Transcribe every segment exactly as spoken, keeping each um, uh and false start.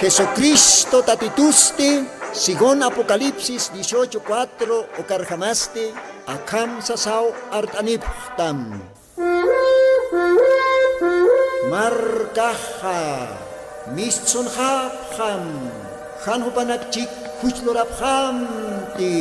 Jesucristo Tatitusti, según Apocalipsis dieciocho cuatro, ukarjamasti akham sasaw art'anipxtam. Markaxa mistsunxapxam, jan jupanak chik juchlurapxamti.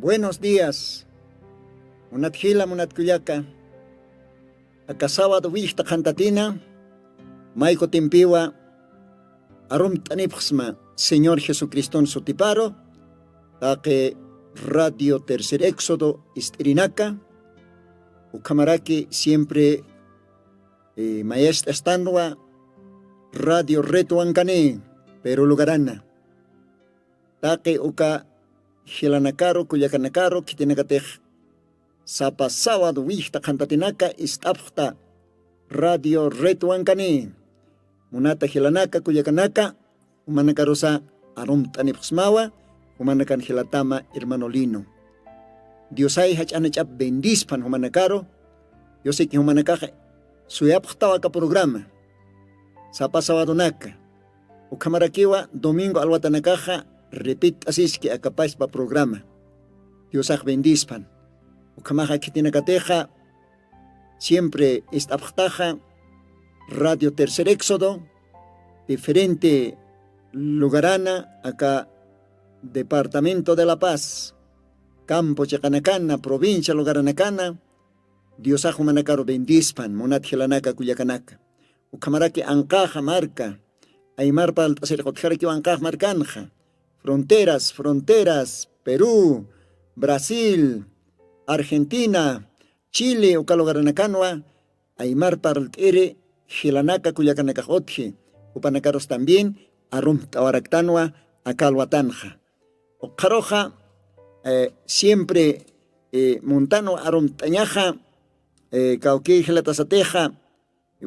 Buenos días, munat jila, munat kullaka. Aka sábado willkta qhantatina, may kutimpiwa arumt'anipxsma Señor Jesucriston sutiparu, taqi Radio Tercer Éxodo ist'irinaka, ukhamaraki siempre, eh, mayast'astanwa Radio Red Wankani, Perú lugarana. Taqi uka jilanakaru, kullakanakaru, khitinakatix sapa sábado willkta qhantatinaka ist'apxta Radio Red Wankani. Munata jilanaka, kullakanaka, jumanakarusa arumt'anipxsmawa, jumanakan jilatama hermano Lino. Diosay jach'anach'ap bendispan jumanakaru, Diosiki jumanakax suyapxtaw aka programa. Sapa sabadonaka. Ukhamarakiwa domingo alwatanakaxa repit'asiski aka pachpa programa. Diosax bendispan. Ukhamaxa khitinakatixa siempre ist'apxtaxa Radio Tercer Éxodo, diferente lugarana, aka departamento de La Paz, campo chiqanakana, provincia lugaranakana, Diosax jumanakaru bendispan, munat jilanaka, kullakanaka. Ukhamaraki anqaxa marka, aymar parlt'asirix utjarakiw anqax markanxa. Fronteras, fronteras, Perú, Brasil, Argentina, Chile, uka lugaranakanwa, aymar parlt'iri jilanaka, kullakanakax utji, jupanakarus también arumt'awaraktanwa aka alwatanxa. Ukxaruxa, eh, siempre, eh, muntanwa arumt'añaxa, eh, kawkï jilatasatixa,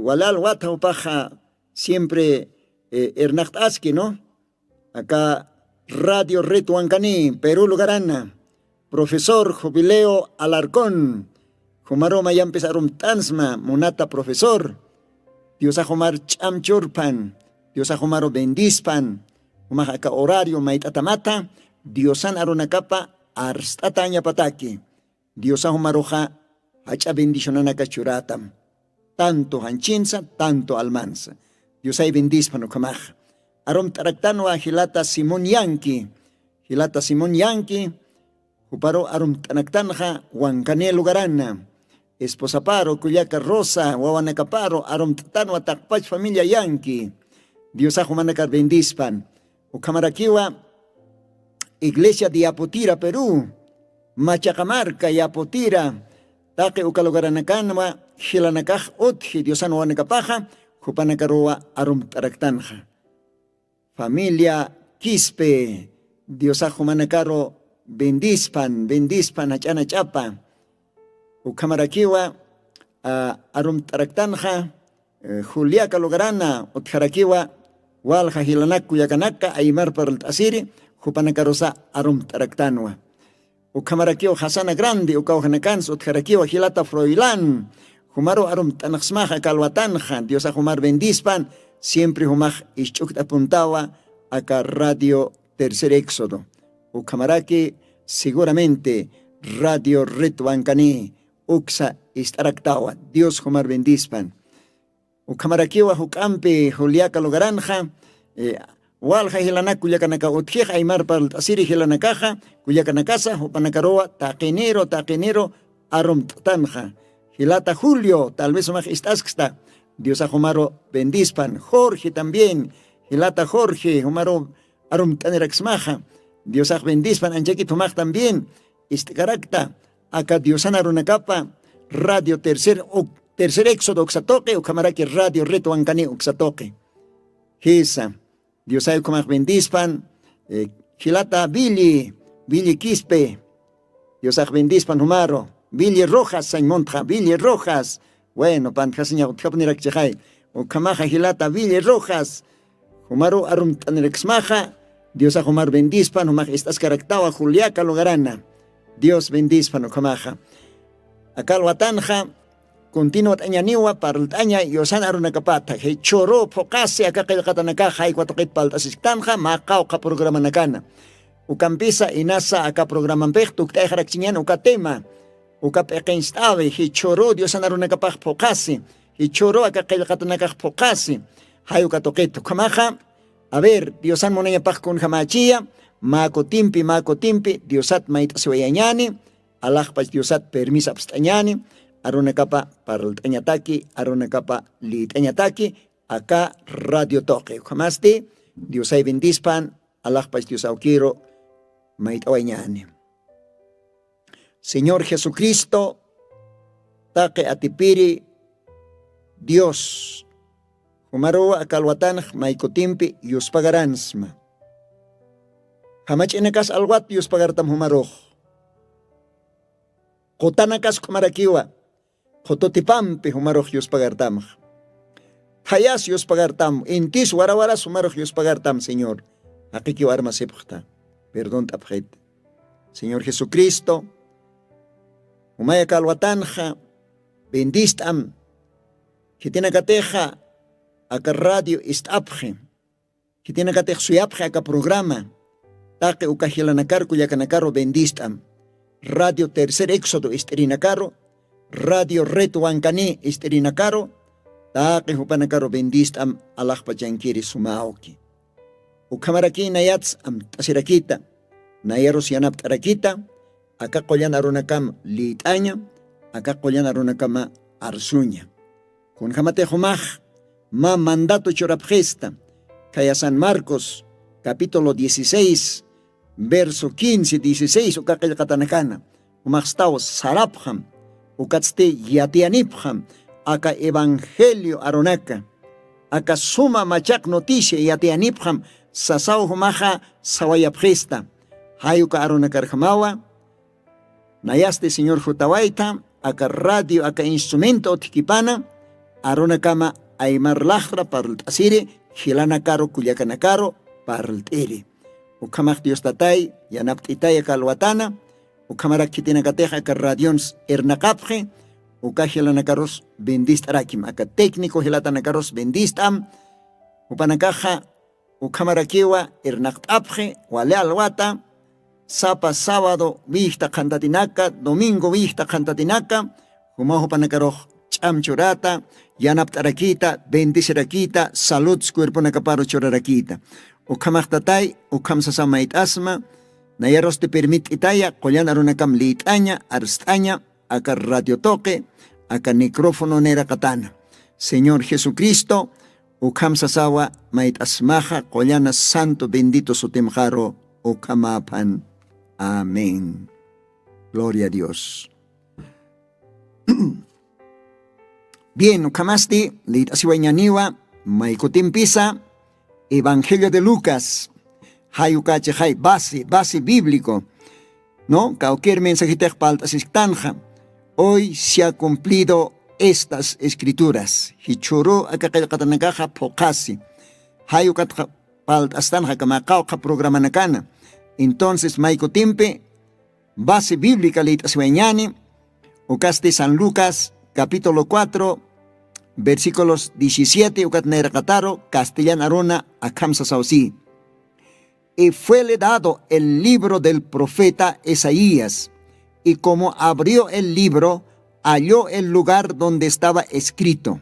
wali alwata jupaxa siempre, eh, irnaqt'aski, ¿no? Aka Radio Red Wankani, Perú lugarana, profesor Jubileo Alarcón, jumaru mayampis arumt'ansma, munata profesor. Diosax jumar ch'amchurpan, Diosax jumaru bendispan, jumax aka horario mayt'atamata, Diosan arunakapa arst'atañapataki. Diosax jumaruxa jach'a bendicionanaka churätam. Tanto janchinsa, tanto almansa. Diosay bendispan ukhamaxa. Arumt'araktanwa jilata Simón Yanqui. Jilata Simón Yanqui, juparu arumt'anaktanxa Wankani lugarana. Esposaparu, kullaka Rosa, wawanakaparu arumt'atanwa taqpach familia Yanqui. Diosax jumanakar bendispan. Ukhamarakiwa Iglesia de Yaputira, Perú, Machacamarca, Yaputira, taqi uka lugaranakanwa jilanakax utji Diosan wawanakapaxa, jupanakaruwa arumt'araktanxa. Familia Quispe, Diosax jumanakaru bendispan, bendispan jach'anach'apa. Ukhamarakiwa, ah, arumt'araktanxa, eh, Juliaca lugarana utjarakiwa, walja jilanak kullakanaka aymar parlt'asiri, jupanakarusa arumt'araktanwa. Ukhamarakiwa Jasana Grande, uka ujanakans utjarakiwa jilata Froilán, jumaru arumt'anaxsmaxa aka alwatanxa, Diosax jumar bendispan, siempre jumax isch'ukt'apuntawa aka Radio Tercer Éxodo. Ukhamaraki seguramente Radio Red Wankani uksa ist'araktawa. Dios jumar bendispan. Ukhamarakiwa juk'ampi Juliaca lugaranxa, eh, walja jilanak kullakanaka utjix, aymar parlt'asiri jilanakaxa, kullakanakasa, jupanakaruwa taqiniru, taqiniru arumt'tanxa. Jilata Julio, tal vez jumax ist'asksta, Diosax jumaru bendispan. Jorge también, jilata Jorge, jumaru arumt'aniraksmaxa. Diosax bendispan, anchakit jumax también ist'karakta aka Diosan arunakapa Radio Tercer, uk-, Tercer Éxodo uksa tuqi, ukhamaraki Radio Red Wankani uksa tuqi. Jisa, diosay ukhamax bendispan. Jilata billi billi quispe, diosax bendispan jumaru. Billi rojas sañmuntxa billi rojas. Bueno pantjasiñax utjapunirakchixay. Ukhamaxa jilata billi rojas, jumaru arumt'aniraksmaxa. Diosax jumar bendispan jumax ist'askaraktawa juliaka lugarana. Dios bendispan ukhamaxa. Akal watanxa continuat'añaniwa parlt'aña yusan arunakapata jichhuru phuqasi aka qillqatanakaxa jaykwa tuqit palt'asisktanxa mä qawqha programanakana. Ukampisa inasa aka programampix tukt'ayxarakchiñan uka tema. Uka p'iqinst'awi jichhuru diosan arunakapax phuqasi, jichhuru aka qillqatanakax phuqasi. Jay uka tuqit ukhamaxa. A ver, diosan munañapax kunjamachiya mä kutimpi mä kutimpi diosat mayt'asiwayañani. Alaxpach diosat permisapst'añani. Arunakapa parlt'añataki arunakapa lït'añataki aka radio tuqi ukhamasti. Diosay bendispan. Alaxpach dios awkiru mayt'awayañani. Señor jesucristo, taqi atipiri dios, jumaruw aka alwatanx maykutimpi yuspagaransma. Jamach'inakas alwat yuspagartam jumarux. Qutanakas k'umarakiwa qututipampi jumarux yuspagartamx. Thayas yuspagartam intis warawaras jumarux yuspagartam señor. Jaqikiw armasipxta. Perdont'apxit. Señor jesucristo, jumaya kalwatanxa bendist'am. Khitinakatixa aka radio ist'apxi. Khitinakatix suyapxi aka programa taqi uka jilanakar kullakanakaru bendist'am. Radio tercer éxodo ist'irinakaru, radio red wankani ist'irinakaru taqi jupanakaru bendist'am. Alaxpachankiri sumawki. Ukhamaraki nayats amt'asirakita, nayarus yanapt'arakita aka qullan arunakam lït'aña aka qullan arunakama arsuña. Kunjamatix jumax mä mandato churapxista khaya san marcos capítulo dieciséis verso quince dieciséis uka qillqatanakana. Jumaxstaw sarapxam ukatsti yatiyanipxam aka evangelio arunaka aka suma machaq noticia yatiyanipxam sasaw jumaxa sawayapxista. Jay uka arunakarjamawa nayasti señor jutawayta aka radio aka instrumento uthikipana arunakama aymar laxra parlt'asiri jilanakaru kullakanakaru parlt'iri. Ukhamax dios tatay yanapt'itay aka alwatana. Ukhamarak khitinakatix aka radions irnaqapxi uka jilanakarus bendist'arakim aka técnico jilatanakarus bendist'am. Jupanakaxa ukhamarakiwa irnaqt'apxi wali alwata sapa sábado wiyjta qhantatinaka domingo wiyjta qhantatinaka juma jupanakarux ch'am churata yanapt'arakita bendecirakita saluds cuerponakaparu churarakita. Ukhamaxtatay ukham sasa mayt'asma nayarusti permit'itaya qullan arunakam lït'aña arst'aña aka radio tuqi aka micrófono niraqatana. Señor jesucristo ukham sasawa mayt'asmaxa qullana santo bendito sutimxaru. Ukhamaphan amén. Gloria a dios. Bien ukhamasti lït'asiwañaniwa maykutimpisa evangelio de lucas. Jay ukachixay base base bíblico. No kawkir mensajitix palt'asisktanxa hoy se ha cumplido estas escrituras jichhuru aka qillqatanakaxa phuqasi. Jay ukatxa palt'astanxa aka mä qawqha programanakana. Entonces maykutimpi base bíblica lït'asiwañani ukasti san lucas capítulo cuatro versículos diecisiete ukat nayraqataru castellan aruna akham sasaw si. Y fuele dado el libro del profeta Esaías, y como abrió el libro halló el lugar donde estaba escrito: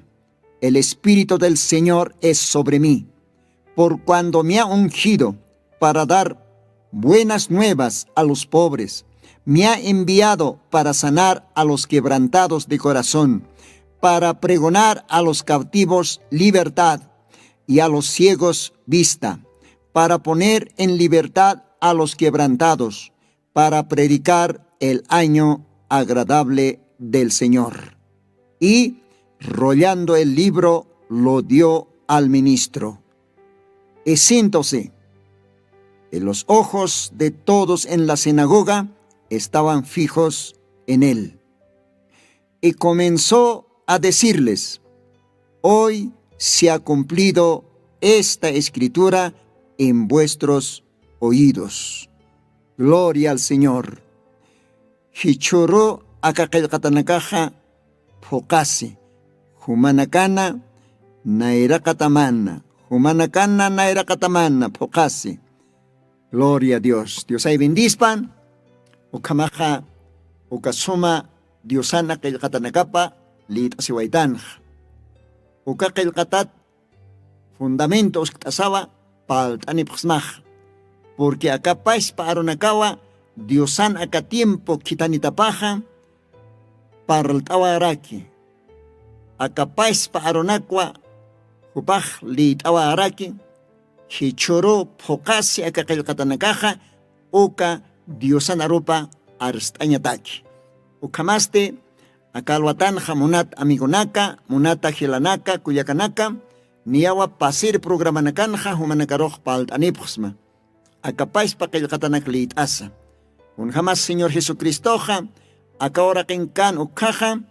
el espíritu del señor es sobre mí, por cuando me ha ungido para dar buenas nuevas a los pobres, me ha enviado para sanar a los quebrantados de corazón, para pregonar a los cautivos libertad y a los ciegos vista, para poner en libertad a los quebrantados, para predicar el año agradable del señor. Y rollando el libro lo dio al ministro. Y siéntose, y los ojos de todos en la sinagoga estaban fijos en él. Y comenzó a decirles: "Hoy se ha cumplido esta escritura en vuestros oídos". Gloria al Señor. Jichhüru aka qillqatanakaxa phuqasi, jumanakana nayraqatamana, jumanakana nayraqatamana phuqasi. Gloria a Dios. Diosay bendispan. Ukhamaxa uka suma Diosana qillqatanakapa lït'asiwaytanxa. Uka qillqatat fundamento uskt'asawa palt'anipxsmaxa. Porque aka paspa arunakawa Diosan aka tiempo khithanitapaxa parlt'awaraki. Aka paspa arunakwa jupax lït'awaraki. Jichhüru phuqasi aka qillqatanakaxa uka Diosan arupa arst'añataki. Ukhamasti aka alwatanxa munat amigonaka, munata jilanaka, kullakanaka, niyawa pasir programanakanxa jumanakarux palt'anipxsma. Aka paspa qillqatanak lït'asa. Kunjamas Señor Jesucristoxa aka uraqinkan ukkhaxa,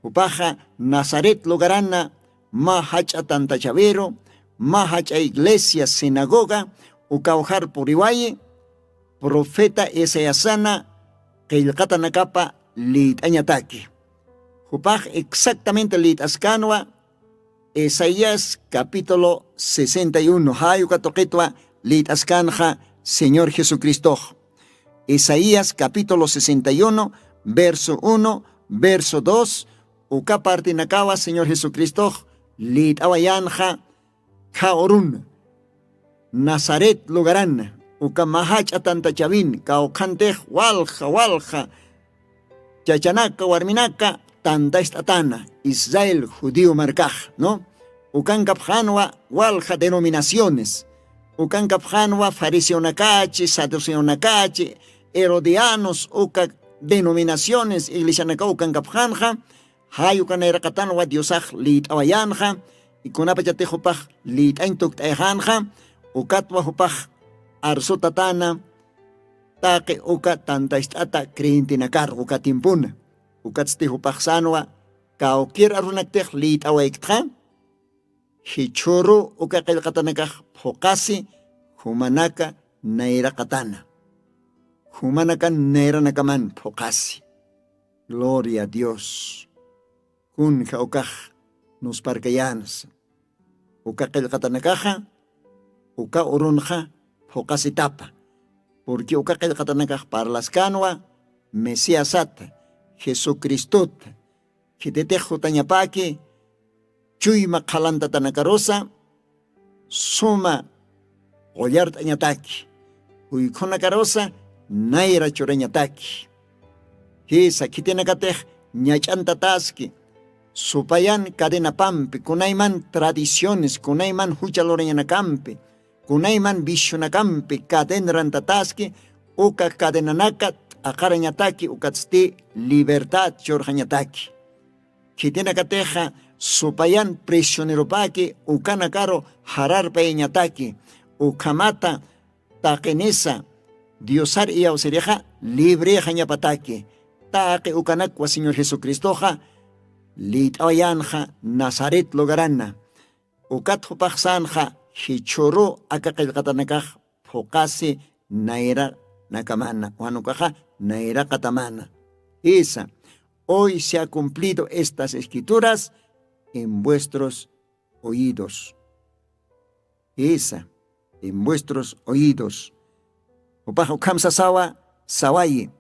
jupaxa Nazaret lugarana mä jach'a tantachawiru, mä jach'a iglesia, sinagoga, uka ujar puriwayi, profeta Isaiasana qillqatanakapa lït'añataki. Jupax exactamente lït'askanwa Isaías capítulo sesenta y uno, jay uka tuqitwa lït'askanxa Señor Jesucristox. Isaías capítulo sesenta y uno, verso uno, verso dos, uka partinakawa Señor Jesucristox lït'awayanxa, kha uruna Nazaret lugarana, uka mä jach'a tantachawin, kawkhantix walja, walja chachanaka, warminaka tantacht'atana, Israel judío markax, ¿no? Ukankapxanwa walja denominaciones, ukankapxanwa fariseonakachi, saduceonakachi, herodianos, uka denominaciones, iglesianakaw ukankapxanxa, jay uka nayraqatanwa Diosax lït'awayanxa, y kunapachatix jupax lït'añ tukt'ayxanxa, ukatwa jupax arsutatana taqi uka tantacht'ata creyentenakar uka tiempuna. Ukatsti jupax sänwa kawkir arunaktix lït'awayktxa, jichhüru uka qillqatanakax phuqasi, jumanaka nayraqatana, jumanakan nayranakaman phuqasi. Gloria a Dios. Kunja ukax nusparkayänsa. Uka qillqatanakaxa uka urunxa phuqasitapa. Porque uka qillqatanakax parlaskanwa Mesiasata, Jesucristota. Khititix jutañapaki chuyma qhalantatanakarusa suma qullart'añataki, juykhunakarusa nayra churañataki. Jisa khitinakatix ñach'antataski, supayan cadenapampi, kunayman tradiciones, kunayman jucha lurañanakampi, kunayman vicionakampi cadenarantataski, uka cadenanaka t'aqarañataki, ukatsti libertad churxañataki. Khitinakatixa supayan prisioneropaki ukanakaru jararpayañataki, ukhamata taqinisa Diosar iyawsirixa librexañapataki. Taqi ukanakwa Señor Jesucristoxa lït'awayanxa Nazaret lugarana. Ukat jupax sänxa jichhüru aka qillqatanakax phuqasi nayranakamana, jan ukaxa nayraqatamana. Jisa, hoy se ha cumplido estas escrituras en vuestros oídos. Jisa, en vuestros oídos. Jupax ukham sasawa, sawayi.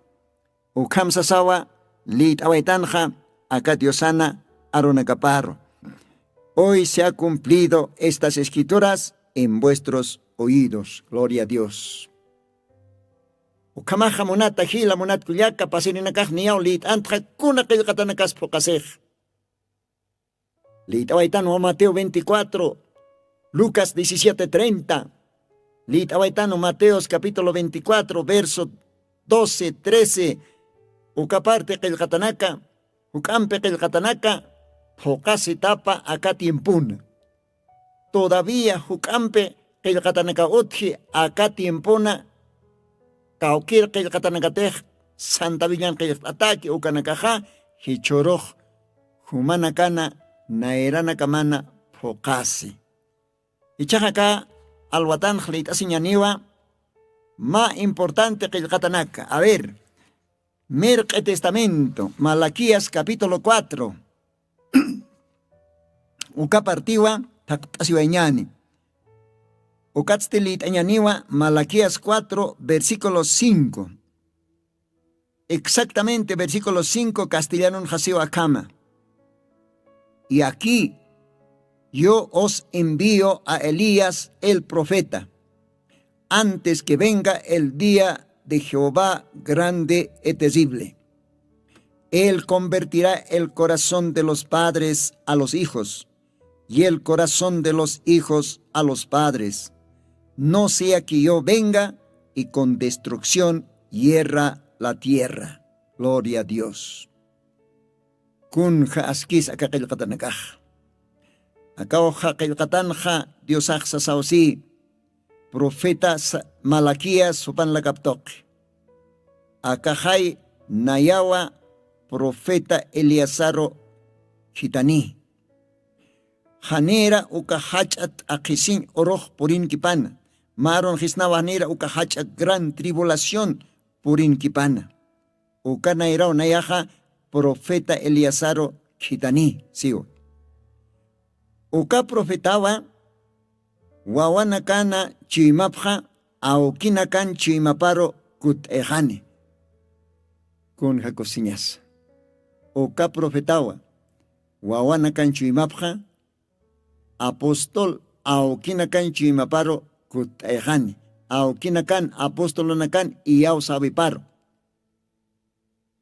Ukham sasawa lït'awaytanxa aka Diosana arunakaparu. Hoy se ha cumplido estas escrituras en vuestros oídos. Gloria a Dios. Ukhamaxa munata jila, munat kullaka, pasirinakax niyaw lït'antxa kuna qillqatanakas phuqasix. Lït'awaytanwa Mateo veinticuatro, Lucas diecisiete treinta. Lït'awaytanwa Mateos capítulo veinticuatro, verso doce, trece. Uka parte qillqatanaka, juk'ampi qillqatanaka phuqasitapa aka tiempuna. Todavía juk'ampi qillqatanaka utji aka tiempona kawkir qillqatanakatix santavillan qillqt'ataki ukanakaxa jichhurux jumanakana nayranakamana phuqasi. Ichaxa aka alwatanx lït'asiñaniwa mä importante qillqatanaka a ver. Mirq'i testamento malaquías capítulo cuatro uka partiwa thaqt'asiwayñani. Ukatsti lït'añaniwa malaquías cuatro versículo cinco. Exactamente versículo cinco castellanun jasiwa akhama. Y aquí yo os envío a Elías el profeta, antes que venga el día de Jehová grande y terrible. Él convertirá el corazón de los padres a los hijos y el corazón de los hijos a los padres, no sea que yo venga y con destrucción hierra la tierra. Gloria a Dios. Kunja askis aka qillqatanakax. Akawxa qillqatanxa diosax sasawsi profeta malaquías supanlakaptuqi. Akaxay nayawa profeta eliasaru khitani. Janira uka jach'a t'aqhisiñ urux purinkipana. Marun jisnawa janira uka jach'a gran tribulación purinkipana. Uka nayraw nayaxa profeta eliasaru khitani siwa. Uka profetawa wawanakana chuymapxa awkinakan chuymaparu kutt'ayxani. Kunja kusiñasa uka profetawa wawanakan chuymapxa apostol awkinakan chuymaparu kutt'ayxani. Awkinakan apostolunakan iyawsawiparu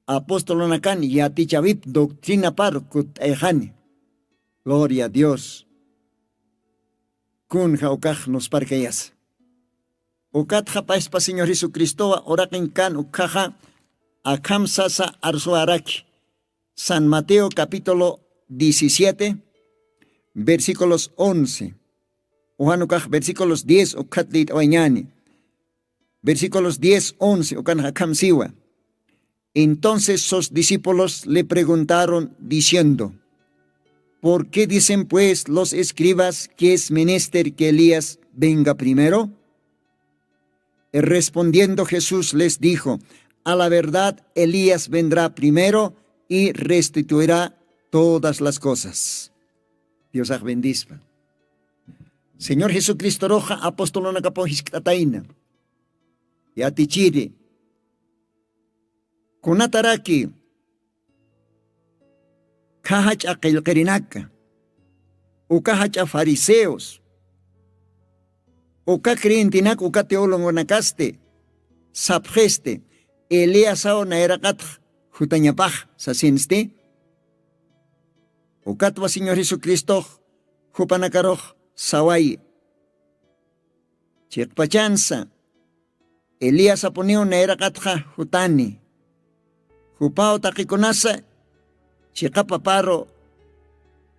apostolunakan yatichawip doctrinaparu kutt'ayxani. Gloria a dios. Kunja ukax nusparkayasa. Ukatxa paspa señor jesucristowa uraqin kan ukhaxa akham sasa arsuwaraki. San mateo capítulo diecisiete versículos once ujan ukax versículos diez ukhat lït'awañani. Versículos diez once ukan akham siwa. Entonces sus discípulos le preguntaron diciendo, ¿por qué dicen pues los escribas que es menester que Elías venga primero? Respondiendo jesús les dijo, a la verdad Elías vendrá primero y restituirá todas las cosas. Diosax bendispa. Señor jesucristoruxa apostolunakapaw jiskt'atayna. Yatichiri, kunataraki kha jach'a qillqirinaka uka jach'a fariseos uka creyentenak uka teologonakasti sapxisti eliasaw nayraqatx jutañapax sasinsti. Ukatwa señor jesucristox jupanakarux sawayi. Chiqpachansa eliasapuniw nayraqatxa jutani. Jupaw taqikunasa chiqapaparu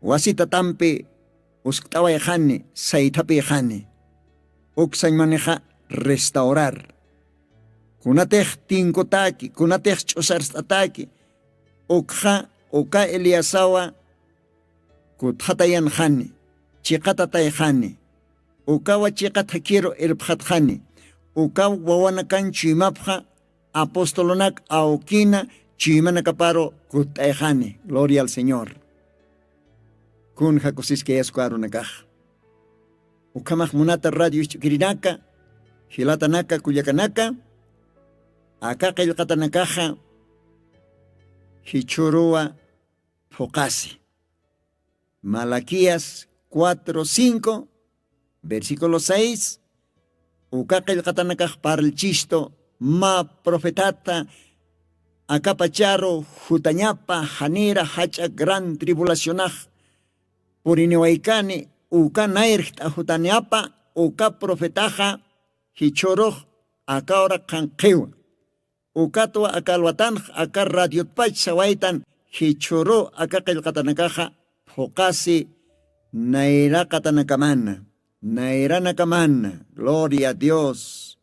wasitatampi uskt'awayxani saythapïxani. Uksañmanixa restaurar kunatix tinkutaki kunatix ch'usarst'ataki ukxa uka eliasawa kutxatayanxani chiqatatayxani. Ukawa chiqa thakhiru irpxatxani. Ukaw wawanakan chuymapxa apostolunak awkina chuymanakaparu kutt'ayxani. Gloria al señor. Kun jakusiskayasku arunakax ukhamax munata radio isch'ukirinaka jilatanaka kullakanaka aka qillqatanakaxa jichhuruwa phuqasi. Malaquías cuatro cinco versículo seis. Uka qillqatanakax parlchistu mä profetata akapacharu jutañapa janira jach'a gran tribulacionax puriniwaykani uka nayrjt'a jutañapa uka profetaxa jichhurux aka ura qhanqhiwa. Ukatwa aka alwatanx aka radiotpach sawaytan jichhuru aka qillqatanakaxa phuqasi nayraqatanakamana. Nayranakaman. Gloria a dios.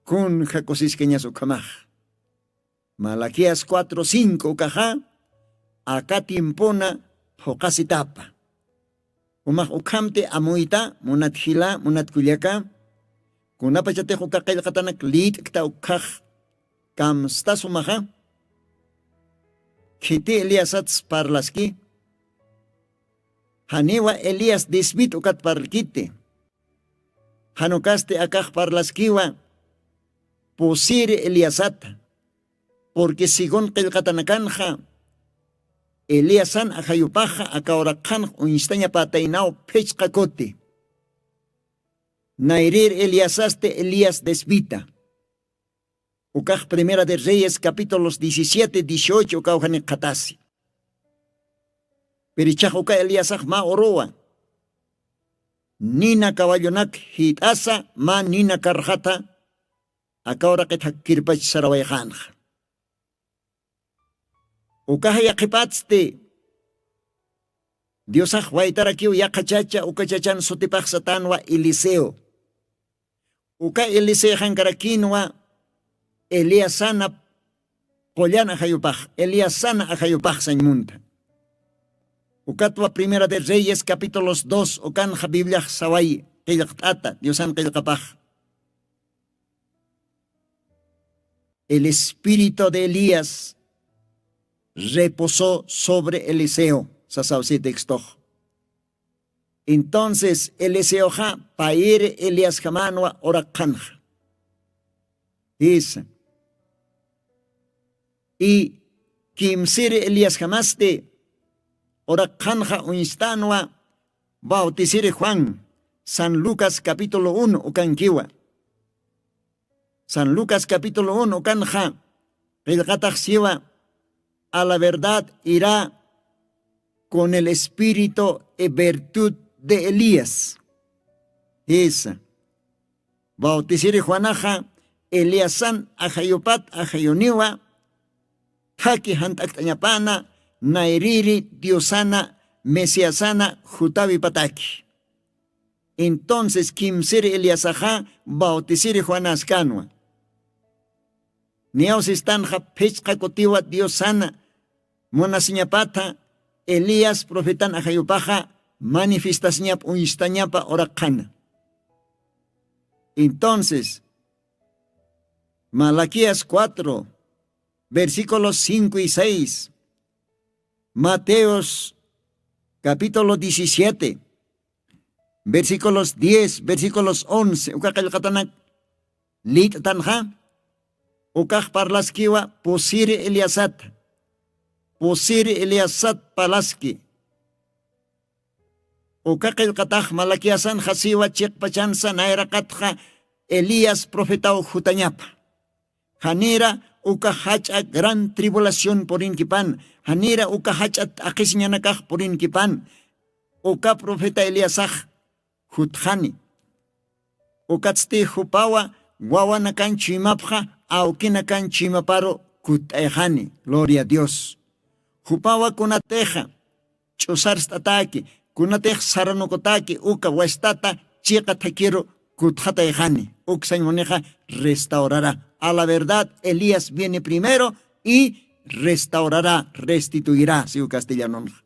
Kunja kusiskañas ukhamax. Malaquías cuatro cinco ukaxa aka timpuna phuqasitapa. Umax ukhamti amuyta munat jila munat kullaka. Kunapachatix uka qillqatanak lït'kta ukhax kamstasumaxa. Khiti eliasats parlaski. Janiwa elías disbit ukat parlkiti. Janukasti akax parlaskiwa pusiri eliasata. Purqui según qillqatanakanxa eliasan ajayupaxa akawraqxanx uñstañapataynaw phichqa kuti. Nayrir eliasasti elías desbita. Ukax primera de reyes capítulos diecisiete dieciocho ukawjani qhatasi. Pirichax uka eliasax mä uruwa nina caballonak jit'asa mä nina carjata akawraqit jakkirpach sarawayxanxa. Ukaxa yaqhipatsti diosax waytarakiw yaqhachacha ukachachan sutipaxsatanwa eliseo. Uka eliseexankarakinwa eliasana qullan ajayupax eliasana ajayupaxsañ munta. Ukatwa primera de reyes capítulos dos ukanxa bibliax saway qillqt'ata diosan qillqapax. El espíritu de elías reposó sobre eliseo. Sasawsi textox. Entonces eliseoxa payiri eliasjamanwa uraqxanxa. Jisa. Y kimsiri eliasjamasti uraqxanxa uñstanwa bautisiri juan. San lucas capítulo uno ukankiwa. San lucas capítulo uno ukanxa qillqataxsiwa. A la verdad irá con el espíritu y virtud de elías. Jisa. Bautisiri juanaxa eliasan ajayupat ajayuniwa thaki jant'akt'añapana nayriri diosana mesiasana jutawipataki. Entonces kimsiri eliasaxa bautisiri juanaskanwa. Niyawsistanxa phichqa kutiwa diosana munasiñapatha elías profetan ajayupaxa manifiestasiñap uñstañapa uraqxana. Entonces malaquías cuatro versículos cinco y seis, mateos capítulo diecisiete versículos diez versículos once uka qillqatanak lit'tanxa. Ukax parlaskiwa pusiri eliasat. Pusiri eliasat parlaski. Uka qillqatax malaquiasanxa siwa chiqpachansa nayraqatxa elías profetaw jutañapa. Janira uka jach'a gran tribulación purinkipan. Janira uka jach'a t'aqhisiñanakax purinkipan. Uka profeta eliasax jutxani. Ukatsti jupawa wawanakan chuymapxa awkinakan chuymaparu kutt'ayxani. Gloria a dios. Jupawa kunatixa ch'usarst'ataki kunatix saranukutaki uka wastata chiqa thakiru kutxatayxani. Uksañ munixa restaurará. A la verdad elías viene primero y restaurará restituirá siw castellanonxa.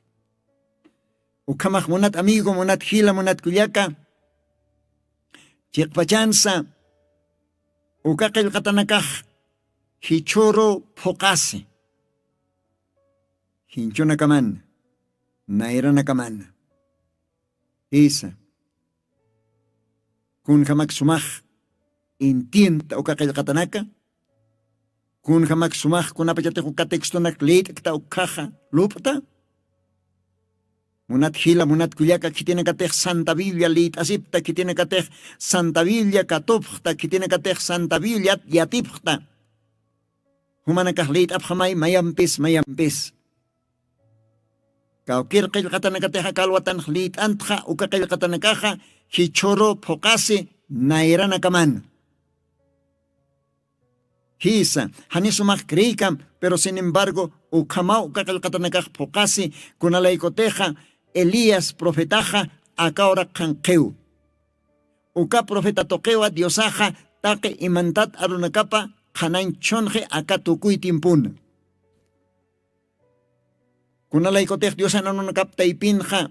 Ukhamax munat amigo munat jila munat kullaka chiqpachansa uka qillqatanakax jichhuru phuqasi jinchunakaman nayranakaman. Jisa. Kunjamak sumax entienta uka qillqatanaka? Kunjamak sumax kunapachatix uka textonak lït'kta ukhaxa lup'ta? Munat jila munat kullaka khitinakatix santa biblia lït'asipta khitinakatix santa biblia katupxta khitinakatix santa biblia yatipxta. Jumanakax lït'apxamay mayampis mayampis. Kawkir qillqatanakatix aka alwatanx lït'antxa uka qillqatanakaxa jichhuru phuqasi nayranakaman. Jisa. Jani sumax creykam pero sin embargo ukhamaw uka qillqatanakax phuqasi kunalaykutixa elías profetaxa aka uraq qhanqiw. Uka profeta tuqiwa diosaxa taqi imantat arunakapa qhanañ chhunxi aka tukuy timpuna. Kunalaykutix diosan arunakap taypinxa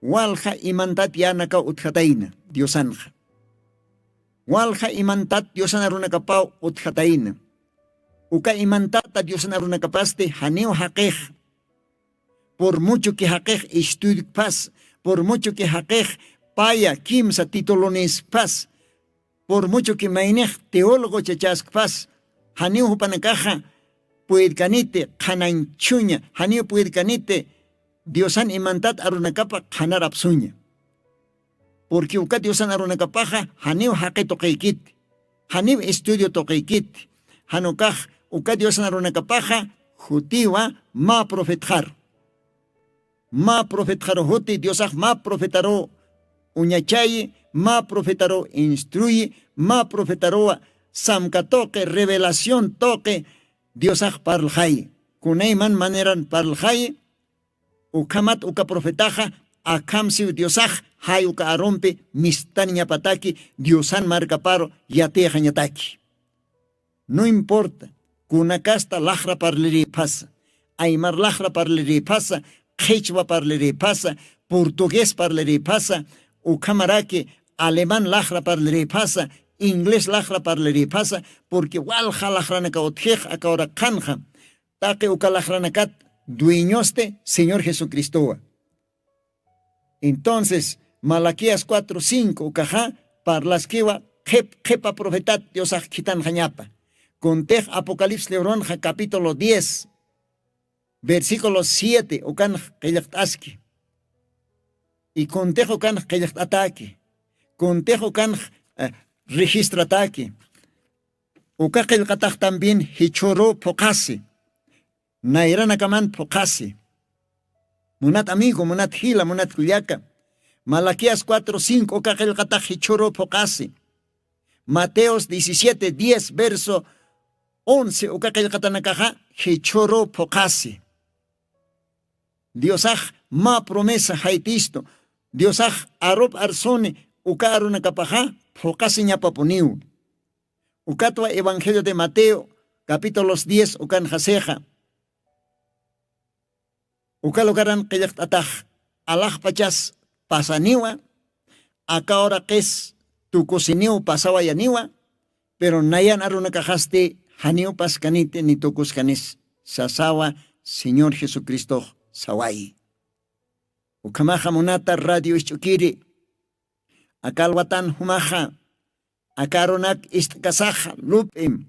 walja imantat yanakaw utjatayna diosanxa. Walja imantat diosan arunakapaw utjatayna. Uka imantata diosan arunakapasti janiw jaqix. Pur muchuki jaqix istudiukpas pur muchuki jaqix paya kimsa tituluniskpas pur muchuki maynix teólogo chachaskpas janiw jupanakaxa puyrkaniti qhananchuña janiw puyrkaniti diosan imantat arunakapa qhanarapsuña. Purki uka diosan arunakapaxa janiw jaqi tuqikiti janiw estudio tuqikiti janukax uka diosan arunakapaxa jutiwa mä profetxaru. Mä profetxaru juti diosax mä profetaru uñachayi mä profetaru instruyi mä profetaruwa samka tuqi revelación tuqi diosax parlxayi kunayman maneran parlxayi. Ukhamat uka profetaxa akhamsiw diosax jay uka arumpi mistaniñapataki diosan markaparu yatixañataki. No importa kunakasta laxra parlirïphasa aymar laxra parlirïphasa qhichwa parlirïphasa purtugues parlirïphasa ukhamaraki alemán laxra parlirïphasa inglés laxra parlirïphasa purqui walja laxranaka utjix akawra qhanxa taqi uka laxranakat dueñosti señor jesucristowa. Entonces malaquías cuatro cinco ukaxa parlaskiwa qhip qhipa profetat diosax khitanxañapa. Kuntix apocalipsis libronxa capítulo diez versículo siete ukanx qillqt'aski. Y kuntix ukanx qillqt'ataki kuntix ukanx eh, registrataki. Uka qillqatax también jichhuru phuqasi nayranakaman phuqasi. Munat amigo munat jila munat kullaka malaquías cuatro cinco uka qillqatax jichhuru phuqasi. Mateos diecisiete diez verso once uka qillqatanakaxa jichhuru phuqasi. Diosax mä promesa jaytistu diosax arup arsuni uka arunakapaxa phuqasiñapapuniw. Ukatwa evangelio de mateo capítulos diez ukanxasixa uka lugaran qillqt'atax alaxpachas pasaniwa aka uraqis tukusiniw pasawayaniwa. Pero nayan arunakaxasti janiw paskaniti ni tukuskanis sasawa señor jesucristox sawayi. Ukhamaxa munata radio isch'ukiri aka alwatan jumaxa aka arunak ist'kasaxa lup'im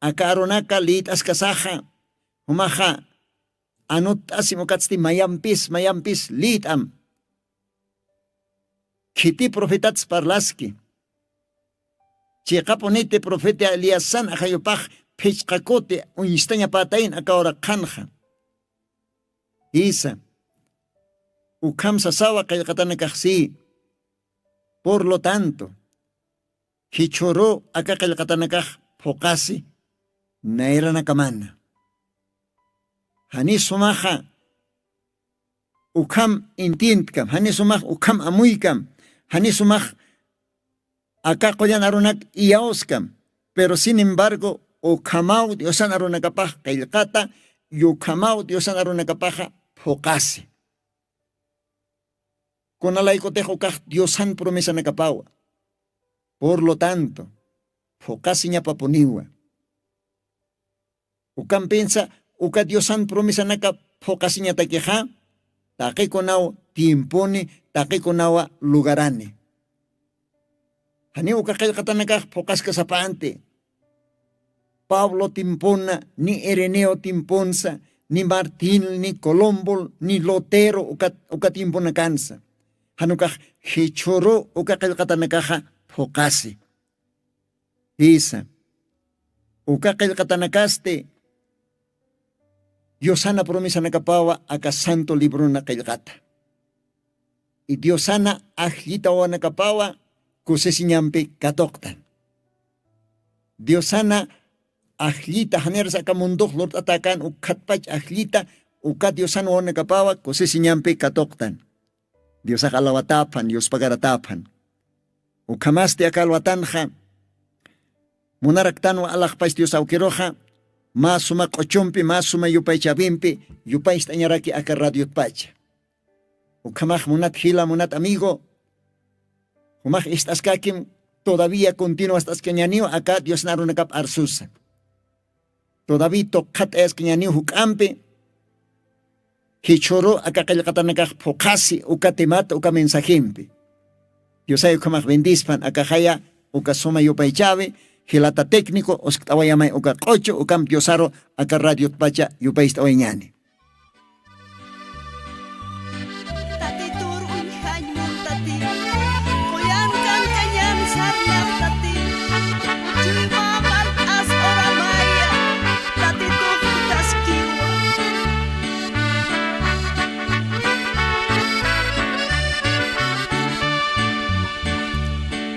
aka arunaka lït'askasaxa jumaxa anutt'asim ukatsti mayampis mayampis lït'am. Khiti profetats parlaski chiqapuniti profeta eliasan ajayupax phichqakuti uñstañapatayn aka uraqhanxa. Jisa ukham sasawa qillqatanakaxsi. Por lo tanto jichhuru aka qillqatanakax phuqasi nayranakamana. Jani sumaxa ukham intintkam jani sumax ukham amuykam jani sumax aka qullan arunak iyawskam. Pero sin embargo ukhamaw diosan arunakapax qillqata y ukhamaw diosan arunakapaxa phuqasi. Kunalaykutix ukax diosan promesanakapawa. Por lo tanto phuqasiñapapuniwa. Ukampinsa uka diosan promesanaka phuqasiñatakixa taqikunaw tiemponi taqikunawa lugarani. Janiw uka qillqatanakax phuqaskasapanti pablo tiempona ni ireneo tiemponsa ni martín ni colombol ni lotero uka tiemponakansa. Janukax jichhuru uka qillqatanakaxa phuqasi. Jisa uka qillqatanakasti diosana promesanakapawa aka santo librona qillqata. Y diosana ajllita wawanakapawa kusisiñampi katuqtan. Diosana ajllita janirsa aka mundux lurt'atakan ukkhatpach ajllita uka diosana wawanakapawa kusisiñampi katuqtan. Diosax alawataphan, yuspagarataphan. Ukhamasti aka alwatanxa munaraktanwa alaxpach dios awkiruxa mä suma q'uchumpi mä suma yupaychawimpi yupaycht'añaraki aka radiotpacha. Ukhamax munat jila munat amigo, jumax ist'askakim todavía continuast'askañaniw aka diosnarunakap arsusa. Todavía tuqhat'ayaskañaniw juk'ampi jichhuru aka qillqatanakax phuqhasi uka temata uka mensajempi. Diosay ukhamax bendispan akaxaya uka suma yupaychawi jilata técnico uskt'awayamay uka q'uchu ukamp diosaru aka radiotpacha yupaycht'awayañani. Tatitur uñjañ muntati, quyankan kañan sarnaq tati, chuyma malt'as uramaya tatitux taskiwa.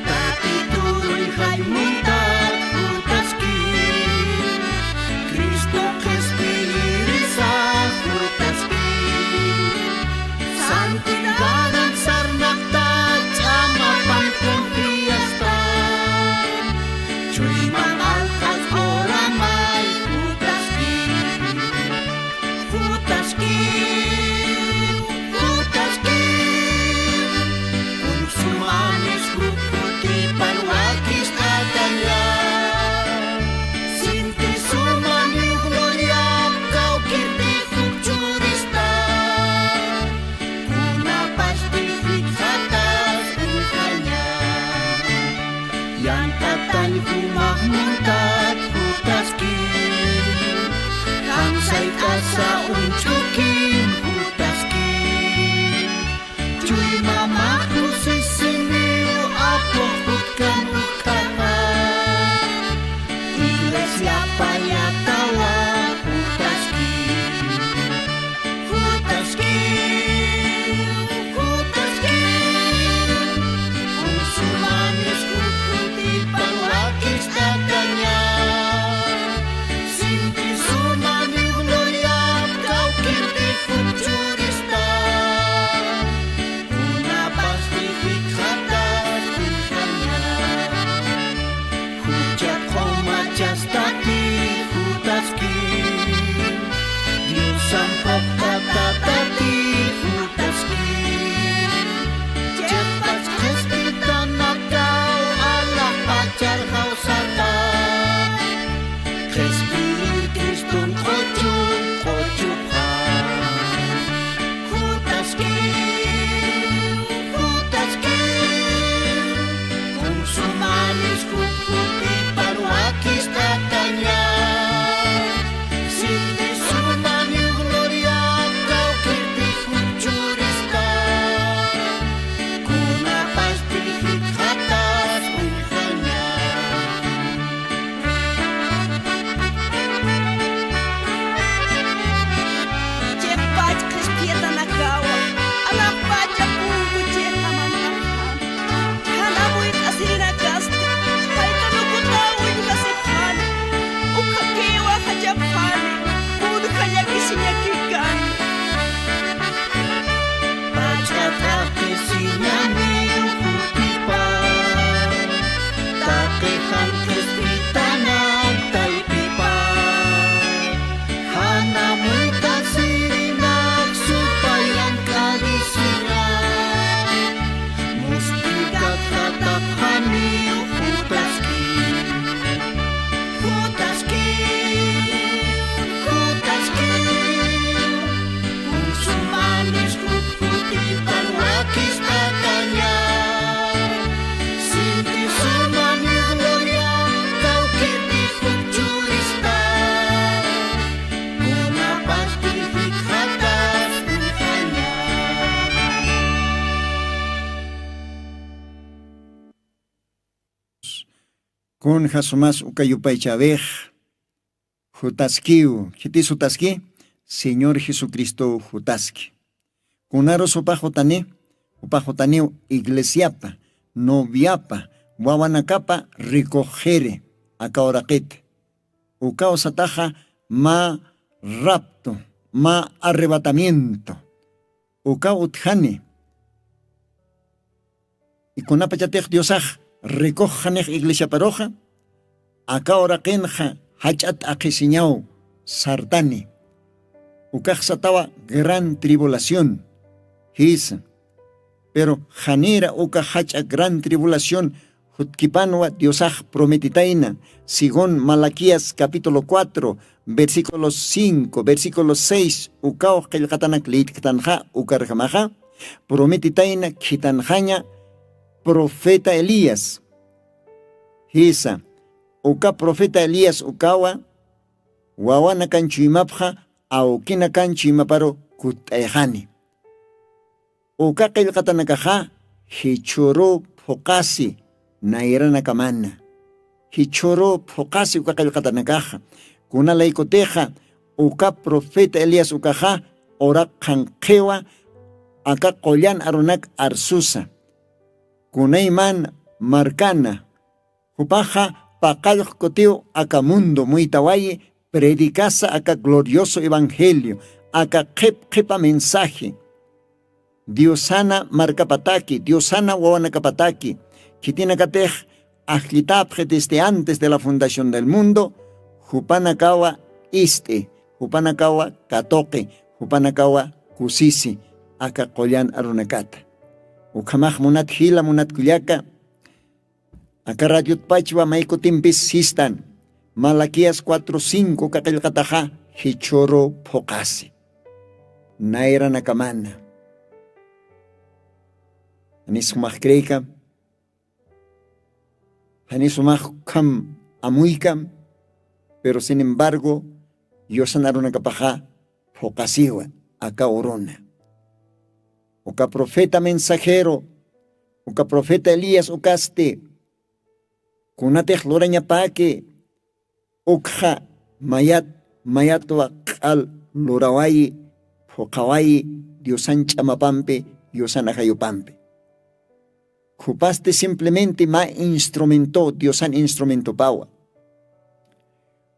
Tatitur uñjañ muntat jutaski, cristo qhispiyirisa jutaski. Santidad sarnaqta ch'amapan confiasta, chuyman alqas uramay jutaski. Jutaski, jutaski, kunsumanis jukutipan wakist'ataña. Sinti sumaniw gloriap kawkirti jukchurista, kunapasti jikxatas uñjaña. Yantatañ jumax muntat jutaski, kamsayk'asa uñch'ukin jutaski. Chuymamax kusisiniw apux jutkan jutkaxa, iglesiapayatawa jutaski. Jutaski, jutaski, kunsumanis jukutipan wakist'ataña. Sinti sumaniw gloriap kawkirti jukchurista, kunapasti jikxatas uñjaña. Juchat q'umachastati jutaski, diosan phuqtatatati jutaski. Chiqpach qhispitanakaw alaxpachar jawsata, qhispiyir criston q'uchun q'uchupxan. Jutaski, jutaski, kunsumanis jukutipan wakist'ataña. Sinti sumaniw gloriap kawkirti jukchurista, kunapasti jikxatas uñjaña. Chiqpach qhispiyatanakawa, alaxpacha punku chiqamantaxan. Jan amuyt'asirinakasti, jaytanukuta uñjasipxani, ukhakiwa jachapxani, kunja llakisiñakikani. Pach'a taqisiñaniw jutipa, taqi jan qhispitanak taypipa, jan amuyt'asirinak supayan k'arisiña, muspikatxatapxaniw jutaski. Jutaski, jutaski, kunsumanis jukutipan wakist'ataña. Sinti sumaniw gloriap kawkirti jukchurista, kunapasti jikxatas uñjaña. Kunja sumas uka yupaychäwix. Jutaskiw, khitis jutaski? Señor jesucristow jutaski. Kunarus jupax jutani? Jupax jutaniw iglesiapa, noviapa, wawanakapa rikux qhiri aka uraqit. Ukaw sataxa mä rapto, mä arrebatamiento. Ukaw utjani. Ikunapachatix diosax rikuxxanix iglesiaparuxa, aka uraqinxa jach'at aqhisiñaw sartani. Ukaxsatawa gran tribulación. Jisa. Pero janira uka jach'a gran tribulación jutkipanwa diosax prometitayna, según malaquías capítulo cuatro, versículo cinco, versículo seis, ukaw qillqatanak liytktanxa ukarjamaxa prometitayna khitanxaña profeta elías. Jisa. Uka profeta elías ukawa wawanakan chuymapxa awkinakan chuymaparu kutt'ayxani. Uka qillqatanakaxa jichhuru phuqasi nayranakamana. Jichhuru phuqasi uka qillqatanakaxa. Kunalaykutixa uka profeta elías ukaxa uraq qhanqhiwa aka qullan arunak arsusa kunayman markana. Jupaxa paqallq kutiw aka mundo muytawayi predicasa aka glorioso evangelio, aka qhip qhipa mensaje. Diosana markapataki diosana wawanakapataki khitinakatix ajllitapxi desde antes de la fundación del mundo. Jupanakawa ist'i, jupanakawa katuqi, jupanakawa kusisi aka qullan arunakata. Ukhamax munat jila munat kullaka, aka radiotpachwa maykutimpis sistan malaquías cuatro cinco uka qillqataxa jichhuru phuqasi nayranakamana. Janis jumax creykam, janis jumax ukham amuykam. Pero sin embargo yusan arunakapaxa phuqasiwa aka uruna. Uka profeta mensajero uka profeta elías ukasti kunatix lurañapäki ukxa mayat mayatwa q'al lurawayi phuqhawayi diosan ch'amapampi diosan ajayupampi. Khupasti simplemente mä instrumento diosan instrumentopawa.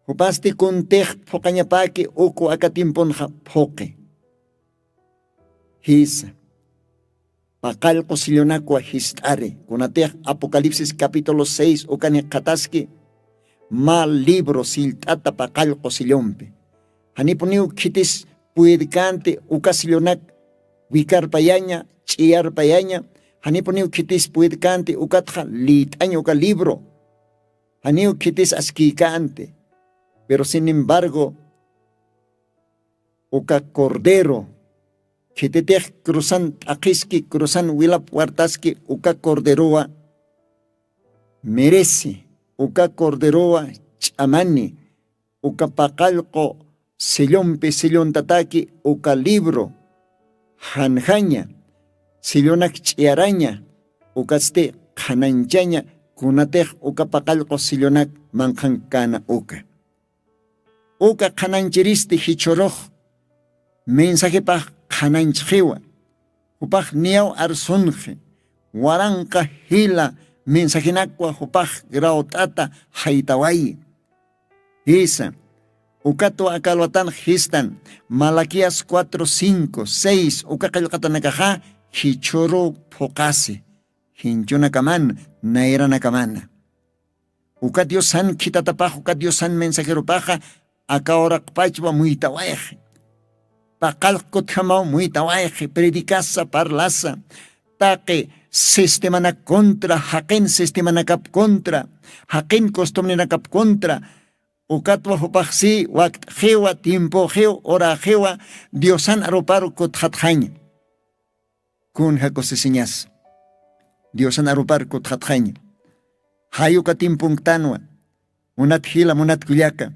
Khupasti kuntix phuqañapäki uku aka timpunxa phuqi. Jisa. Paqallqu sillunakwa jist'ari kunatix apocalipsis capítulo seis ukanix qhataski mä libro sillt'ata paqallqu sillumpi. Janipuniw khitis puydkänti uka sillunak wikarpayaña ch'iyarpayaña. Janipuniw khitis puydkänti ukatxa lït'aña uka libro. Janiw khitis askïkänti. Pero sin embargo uka cordero khititix cruzan t'aqhiski cruzan wilap wartaski uka corderowa merece uka corderowa ch'amani uka paqallqu sellompi sellontataki uka libro janjaña sellonak ch'iyaraña ukatsti qhananchaña kunatix uka paqallqu sellonak manqhankkäna uka. Uka qhananchiristi jichhurux mensajepax qhananchxiwa jupax niyaw arsunxi waranqa jila mensajenakwa jupax grawt'ata jaytawayi. Jisa. Ukatwa aka alwatanx jistan malaquías cuatro cinco seis uka qillqatanakaxa jichhuru phuqasi jinchunakaman nayranakamana. Uka diosan khitatapax uka diosan mensajeropaxa aka uraqpachwa muytawayxi paqallq kutjamaw muytawayxi predicasa parlasa taqi sistemanak contra jaqin sistemanakap contra jaqin costumbrenakap contra. Ukatwa jupaxsi wakt'xiwa tiempoxiw uraxiwa diosan aruparu kutxatxaña. Kun jakusisiñas diosan arupar kutxatxaña. Jayuka timpunktanwa munat jila munat kullaka.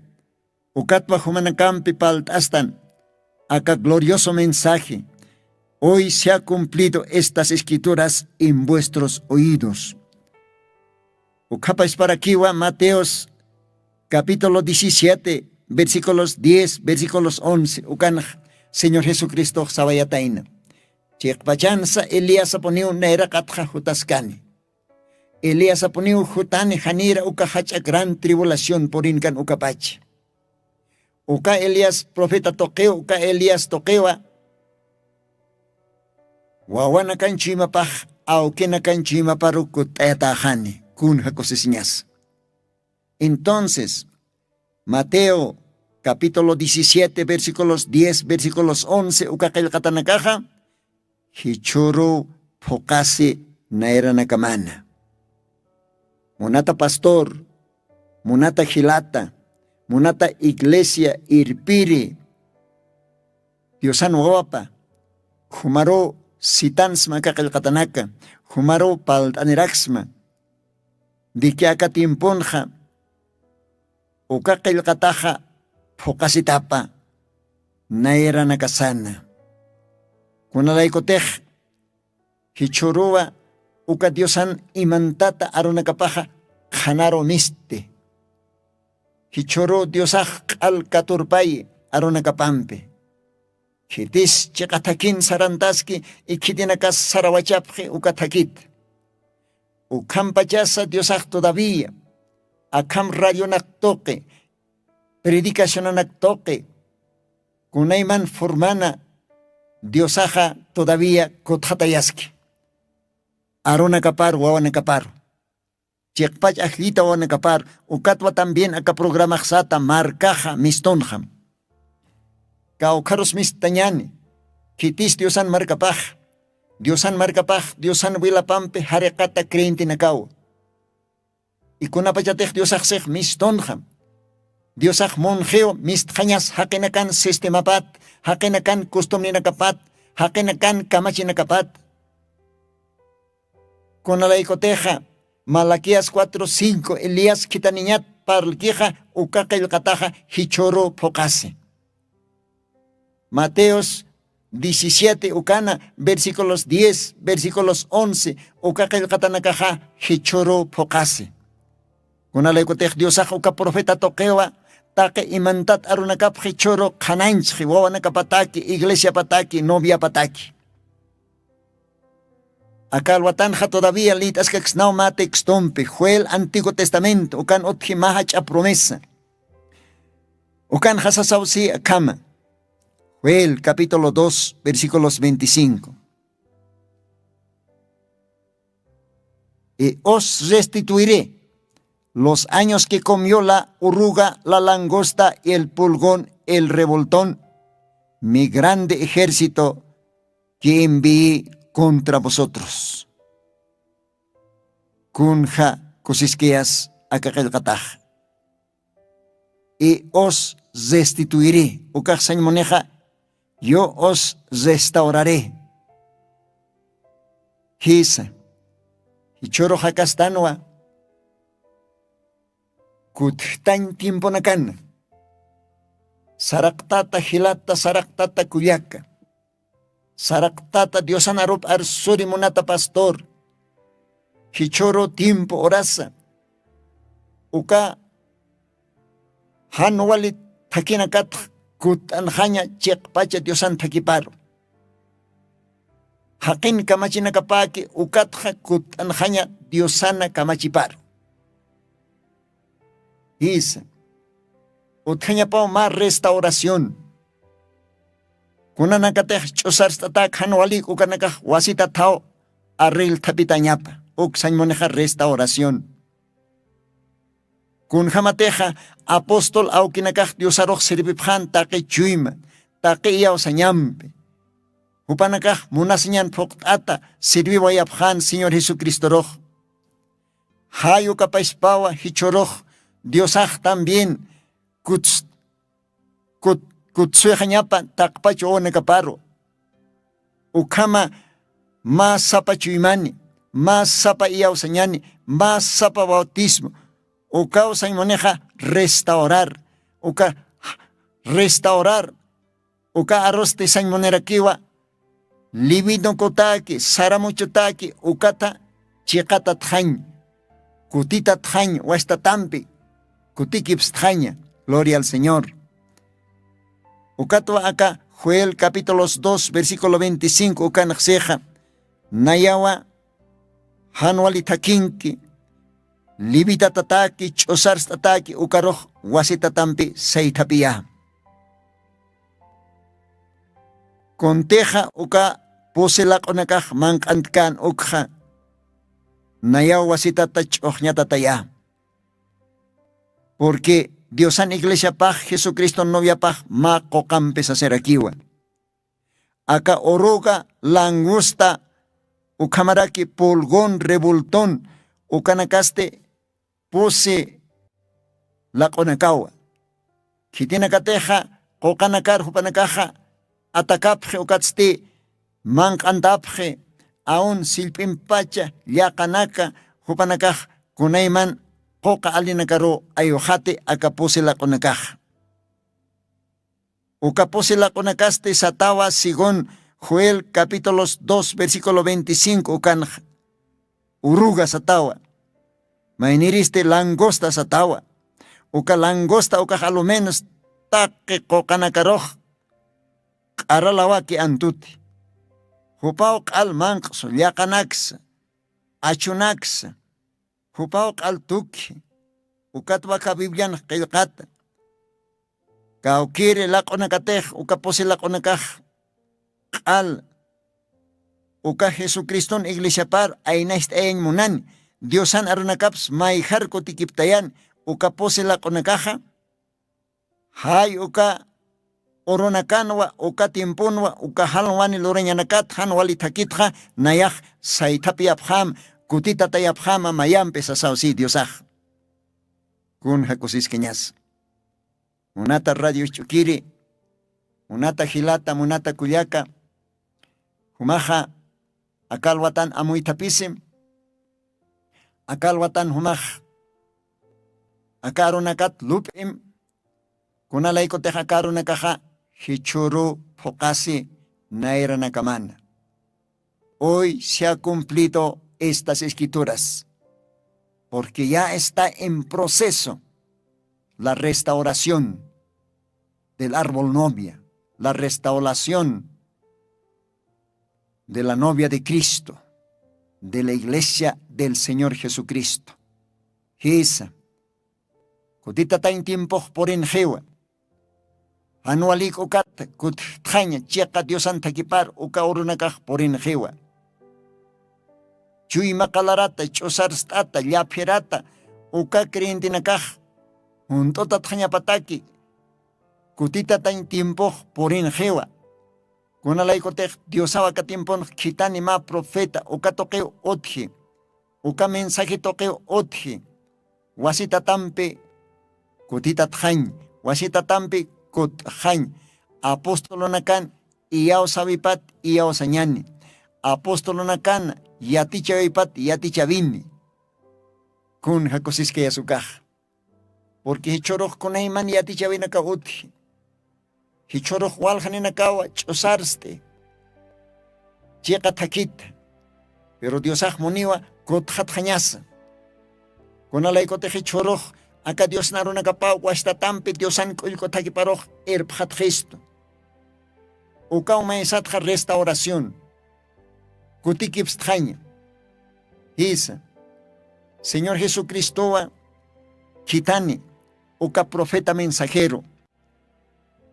Ukatwa jumanakampi palt'astan aka glorioso mensaje hoy se ha cumplido estas escrituras en vuestros oídos. Ukhapasparakiwa mateos capítulo diecisiete versículos diez versículos once ukanx señor jesucristox sawayatayna. Chiqpachansa eliasapuniw nayraqatxa jutaskani. Eliasapuniw jutani janira uka jach'a gran tribulación purinkan ukapacha. Uka elías profeta tuqiw uka elías tuqiwa wawanakan chuymapax awkinakan chuymaparu kutt'ayatäxani. Kunja kusisiñasa. Entonces, Mateo capítulo diecisiete versículos diez versículos once uka qillqatanakaxa jichhüru phuqasi nayranakamana. Munata pastor, munata jilata, munata iglesia irpiri, diosan wawapa, jumaru sitansma aka qillqatanaka, jumaru palt'aniraksma. Diki aka tiemponxa uka qillqataxa phuqasitapa nayranakasana. Kunalaykutix jichhüruwa uka diosan imantata arunakapaxa qhanaru misti. Jichhüru diosax q'al katurpay arunakapampi. Khitis chiqa thakin sarantaski, ikhitinakas sarawachapxi uka thakit. Ukhampachasa diosax todavía akham radionak tuqi, predicacionanak tuqi, kunayman formana diosaxa todavía kutxatayaski. Arunakaparu wawanakaparu, chiqpach ajllita wawanakapar, ukatwa también aka programaxsata markaxa mistunxam. Kawkharus mistañani khitis diosan markapax, diosan markapax diosan wilapampi jariqata creyentenakaw. Ikunapachatix diosaxsix mistunxam. Diosax munxiw mistxañas jaqinakan sistemapat, jaqinakan costumbrenakapat, jaqinakan kamachinakapat. Kunalaykutixa malaquías cuatro cinco elías khithaniñat parlkixa uka qillqataxa jichhüru phuqasi. Mateos diecisiete ukana versículos diez versículos once uka qillqatanakaxa jichhüru phuqasi. Kunalaykutix diosax uka profeta tuqiwa taqi imantat arunakapxi chhüru qhananchxi wawanakapataki iglesiapataki noviapataki. Aka alwatanxa todavía lït'askaksnaw mä textompi joel antiguo testamento ukan utji mä jach'a promesa. Ukanxa sasaw si akhama. Joel capítulo dos versículos veinticinco. Y os restituiré los años que comió la oruga, la langosta, el pulgón, el revoltón, mi grande ejército que envié contra vosotros. Kunja kusiskiyas aka qillqatax. Y os restituiré ukaxsañ munixa, yo os restauraré. Jisa, jichhüru jakastanwa kutjtañ tiemponakana. Saraqtata jilata saraqtata kullaka, saraqtata diosan arup arsuri munata pastor, jichhüru tiempo urasa uka jan wali thakhinakatx kutt'anxaña chiqpacha diosan thakhiparu. Jaqin kamachinakapäki ukatxa kutt'anxaña diosana kamachiparu. Jisa, utjañapaw mä restauración. Kunanakatix ch'usarst'atak jan walik ukanakax wasita thaw arreglthapitañapa, uksañ munixa restauración. Kunjamatixa apóstol awkinakax diosarux sirvipxan taqi chuyma, taqi iyawsañampi, jupanakax munasiñan phuqt'ata sirviwayapxan señor jesucristorux. Jay ukapaspawa jichhürux diosax también kuts kutsuyxañapa taqpach wawanakaparu. Ukhama mä sapa chuymani, mä sapa iyawsañani, mä sapa bautismo, ukaw sañmunixa restaurar. Uka restaurar uka arusti sañmunirakiwa liwinukutaki saramuchutaki ukata chiqatatxañ, kutitatxañ wastatampi kutikipstxaña. Gloria al señor. Ukatwa aka joel capítulos dos versículo veinticinco ukanxsixa nayawa jan wali thakhinki liwitatataki ch'usarst'ataki ukarux wasitatampi saythapiyä. Kuntixa uka pusi laq'unakax manq'antkän ukxa nayaw wasitata ch'uxñatatayä. Purqui diosan iglesiapax jesucriston noviapax mä quqampi sasirakiwa. Aka uruga langusta ukhamaraki pulgon rebulton ukanakasti pusi laq'unakawa. Khitinakatixa quqanakar jupanakaxa atakapxi ukatsti manq'antapxi aun sillp'impacha llaqanaka jupanakax kunayman quqa alinakaru ayuxati aka pusi laq'unakaxa. Uka pusi laq'unakasti satawa según joel capítulos dos versículo veinticinco ukanxa uruga satawa. Mayniristi langosta satawa. Uka langosta ukax alumenos taqi quqanakarux q'aralawaki antuti. Jupaw q'al manq'su llaqanaksa achunaksa jupaw q'al tukhi. Ukatwaka biblianx qillqata kawkiri laq'unakatix uka pusi laq'unakax q'al uka jesucriston iglesiapar aynacht'ayañ munani diosan arunakaps mayjar kutikiptayan uka pusi laq'unakaxa. Jay uka urunakanwa uka timpunwa uka jalwani lurañanakat jan wali thakitxa nayax saythapiyapxam kutitatayapxama mayampi sasaw si diosax. Kun jakusiskañas munata radio ch'ukiri munata jilata munata kullaka jumaxa akalwatan amuythapisim akalwatan jumax aka arunakat lup'im kunalaykutix aka arunakaxa jichhuru phuqasi nayranakamana. Hoy se ha cumplido estas escrituras porque ya está en proceso la restauración del árbol novia la restauración de la novia de cristo de la iglesia del señor jesucristo. Jisa kutitatañ timpux purinxiwa. Jan walik'ukat kutxtxaña chiqa diosan thakipar uka urunakax purinxiwa. Chuyma qalarata ch'usarst'ata llaphirata uka creyentenakax junt'utatxañapataki kutitatañ timpux purinxiwa. Kunalaykutix diosaw aka timpunx khithani mä profeta uka tuqiw utji uka mensaje tuqiw utji. Wasitatampi kutitatxañ wasitatampi kutxañ apostolunakan iyawsawipat iyawsañani apostolunakan yatichawipat yatichawini. Kun jakusiskayasukax purqui jichhurux kunayman yatichawinakaw utji jichhurux waljaninakawa ch'usarsti chiqa thakhita. Piru diosax muniwa kutxatxañasa kunalaykutix jichhurux aka diosnarunakapaw wastatampi diosan k'ullk'u thakiparux irpxatxistu. Ukaw maysatxa restauración kutikipstxaña. Jisa señor jesucristowa khithani uka profeta mensajero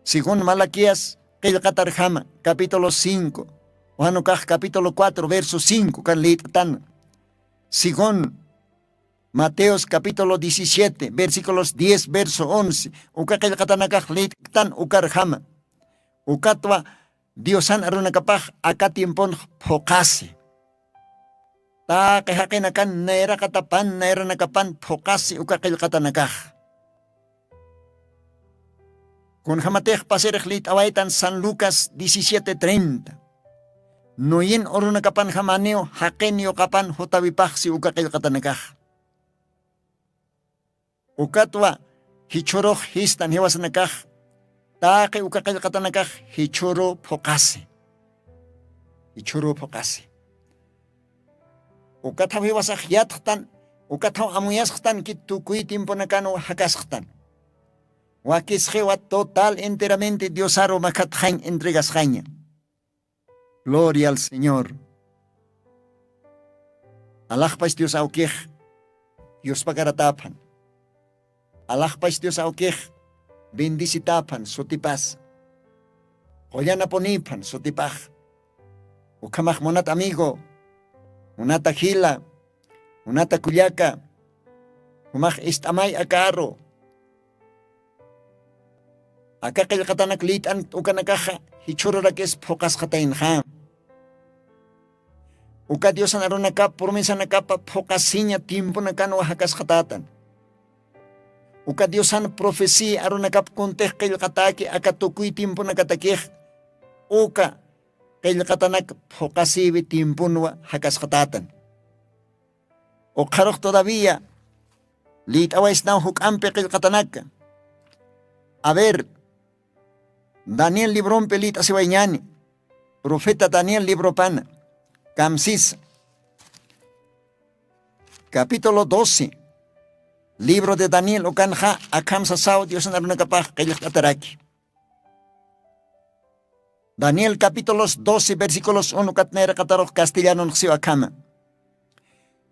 según malaquías qillqatarjama capítulo cinco wanukax capítulo cuatro verso cinco kan lït'tan según mateos capítulo diecisiete versículos diez verso once uka qillqatanakax lït'tan ukarjama. Ukatwa diosan arunakapax aka timpunx phuqasi taqi jaqinakan nayraqatapan nayranakapan phuqasi uka qillqatanakax. Kunjamatix pasirix lït'awaytan san lucas diecisiete treinta. Nuyin urunakapanjamaniw jaqin yuqapan jutawipaxsi uka qillqatanakax. Ukatwa jichhurux jistan jiwasanakax taqi uka qillqatanakax jichhuru phuqasi. Jichhuru phuqasi. Ukathaw jiwasax yatxtan ukathaw amuyasxtan kit tukuy timpunakanw jakasxtan. Wakisxiwa total enteramente diosaru makhatxañ entregasxaña. Gloria al señor. Alaxpach dios awkix yuspakarataphan. Alaxpach dios awkix bendisitaphan sutipas. Qullanapuniphan sutipax. Ukhamax munat amigo munata jila Kunata kullaka, jumax ist'amay akaru. Aka qillqatanak lït'an ukanakaxa jichhururakis phuqasqataynxa. Uka diosan arunakap promesanakapa phuqasiña tiemponakanwa jakasqatätan. Uka diosan profecía arunakap kuntix qillqatäki aka tukuy tiemponakatakix uka qillqatanak phuqasïwi tiemponwa jakasqatätan. Ukxarux todavía lït'awaysnaw juk'ampi qillqatanaka. A ver, daniel librompi lït'asiwayñani. Profeta daniel libropana, kamsisa. Capítulo doce. Libro de daniel ukanxa akham sasaw diosan arunakapax qillqt'ataraki. Daniel capítulos doce versículos uno katnayraqatarux castellanonxsiw akhama.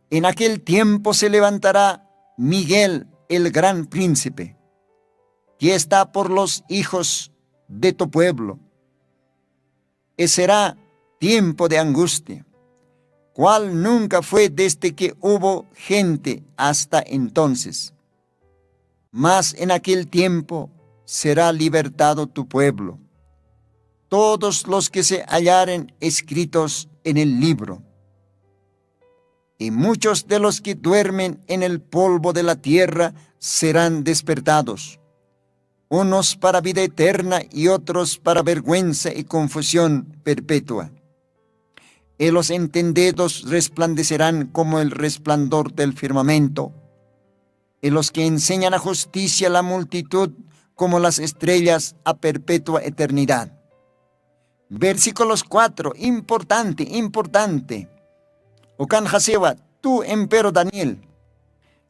En aquel tiempo se levantará miguel, el gran príncipe, que está por los hijos de tu pueblo, y será tiempo de angustia, cual nunca fue desde que hubo gente hasta entonces. Mas en aquel tiempo será libertado tu pueblo, todos los que se hallaren escritos en el libro. Y muchos de los que duermen en el polvo de la tierra serán despertados, unos para vida eterna y otros para vergüenza y confusión perpetua. Y los entendidos resplandecerán como el resplandor del firmamento, y los que enseñan a justicia la multitud como las estrellas a perpetua eternidad. Versículos cuatro, importante, importante. Ukan jasiwa, tú, empero Daniel,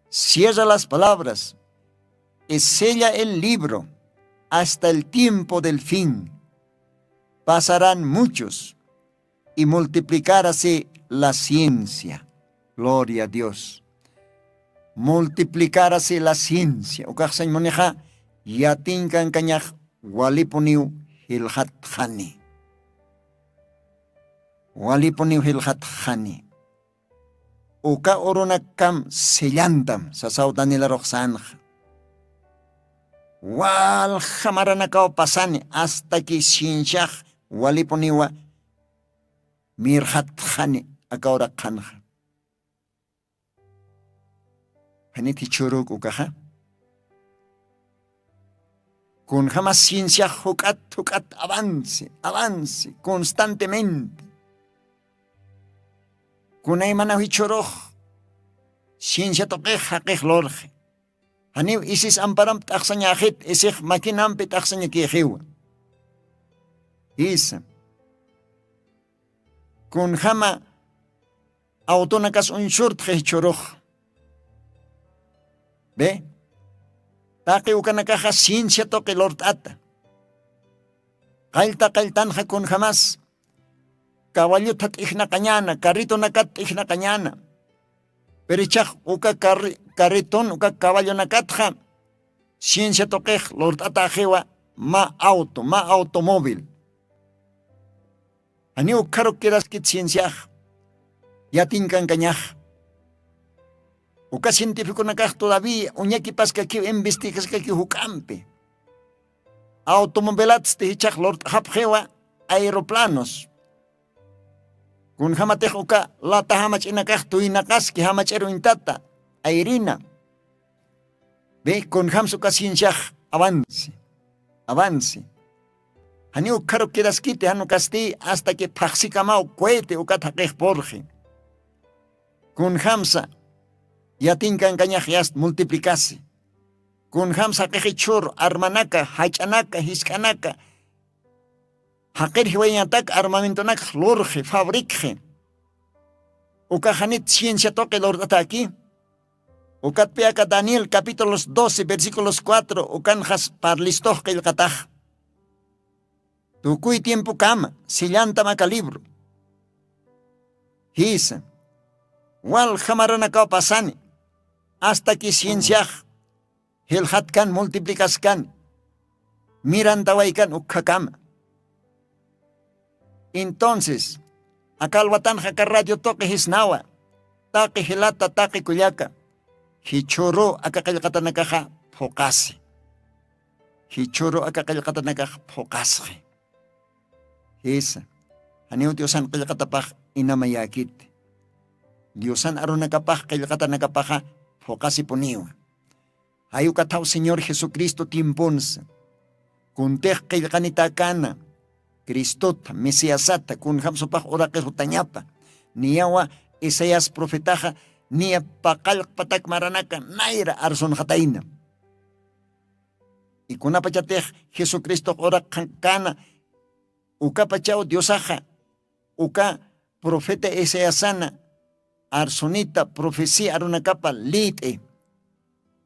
cierra las palabras, y sella el libro hasta el tiempo del fin. Pasarán muchos y multiplicárase la ciencia. Gloria a Dios. Multiplicárase la ciencia. Ukaxsañ munixa, yatinkankañax walipuniw jilxatxani. Walipuniw jilxatxani. Uka urunakam sellantam sasaw danielaruxsanxa. Walja maranakaw pasani, asta ki cienciax walipuniwa mirxatxani. Aka uraqxanxa, janit jichhüruk ukaxa. Kunjama cienciax juk'at juk'at avance, avance constantemente. Kunaymanaw jichhürux ciencia tuqix jaqix lurxi. Janiw isis amparamp t'axsañäxit, isix maquinampi t'axsañakïxiwa. Jisa. Kunjama awtunakas uñsurtxi jichhürux. Be, taqi ukanakaxa ciencia tuqi lurt'ata. Qallta qalltanxa kunjamas kawallutha t'ijnaqañäna, carritonakat t'ijnaqañäna. Pero ichax uka carri-, carriton uka kawallunakatxa ciencia tuqix lurt'atäxiwa mä auto, mä automóvil. Janiw ukkharuk quedaskit cienciax, yatinkankañax. Uka cientificonakax todavía uñakipaskakiw, investigaskakiw juk'ampi. Automovilatsti jichhax lurt'xapxiwa aeroplanos. Kunjamatix uka lata jamach'inakax tuynaqaski jamach'ir uñtata, ayrina. Be, kunjams uka cienciax avance, avance. Janiw ukkharuk quedaskiti, jan ukasti asta que phaxsikamaw cohete ukat jaqix purxi. Kunjamsa yatinkankañax yast multiplicasi. Kunjamsa jaqix jichhür armanaka, jach'anaka, jisk'anaka, jaqir jiwayañatak armamentonakx lurxi, fabricxi. Ukax janit ciencia tuqi lurt'atäki. Ukatpi aka Daniel capítulos doce, versículos cuatro, ukanxas parlistux qillqatax. Tukuy tiempokama sellantam aka libro. Jisa, walja maranakaw pasani, asta que cienciax jilxatkan, multiplicaskan, mirantawaykan ukhakama. Entonces, aka alwatanxa aka radio tuqi jisnawa, Taqi jilata taqi kullaka, jichhüru aka qillqatanakaxa phuqasi. Jichhüru aka qillqatanakax phuqasxi. Jisa, janiw diosan qillqatapax inamayäkiti. Diosan arunakapax qillqatanakapaxa phuqasipuniwa. Jay ukathaw señor jesucristo tiemponsa, kuntix qillqanitäkäna cristota mesiasata kunjämsupax uraqir jutañapa, niyawa isaías profetaxa niya paqallqpatak maranaka nayra arsunxatayna. Ikunapachatix jesucristox uraqkana ukapachaw diosaxa uka profeta isaiasana arsunita profecía arunakapa lït'i.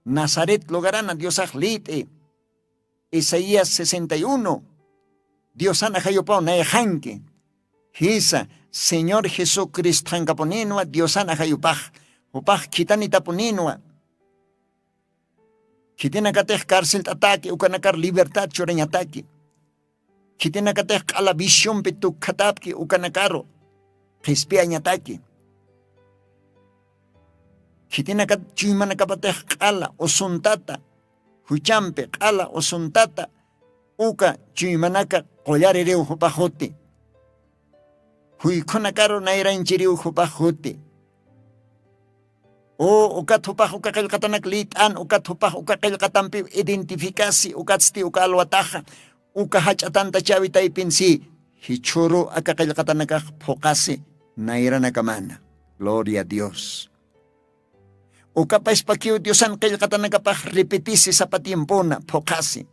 Nazaret lugarana diosax lït'i. Isaías sesenta y uno. Diosan ajayupaw nayxanki. Jisa, señor jesucristxankapuninwa diosan ajayupax, jupax khitanitapuninwa. Khitinakatix carcelt'ataki ukanakar libertad churañataki. Khitinakatix q'ala visiompi tukkhatapki ukanakaru qhispiyañataki. Khitinakat chuymanakapatix q'ala usuntata juchampi q'ala usuntata uka chuymanaka qullaririw jupaxuti. Juykhunakaru nayranchiriw jupaxuti. U ukat jupax uka qillqatanak lït'an ukat jupax uka qillqatampiw identificasi ukatsti uka alwataxa uka jach'atanta chawitaypinsi jichhüru aka qillqatanakax phuqasi nayranakamana. Gloria a dios. Ukapaspakiw diosan qillqatanakapax repetisi sapa tiempona phuqasi.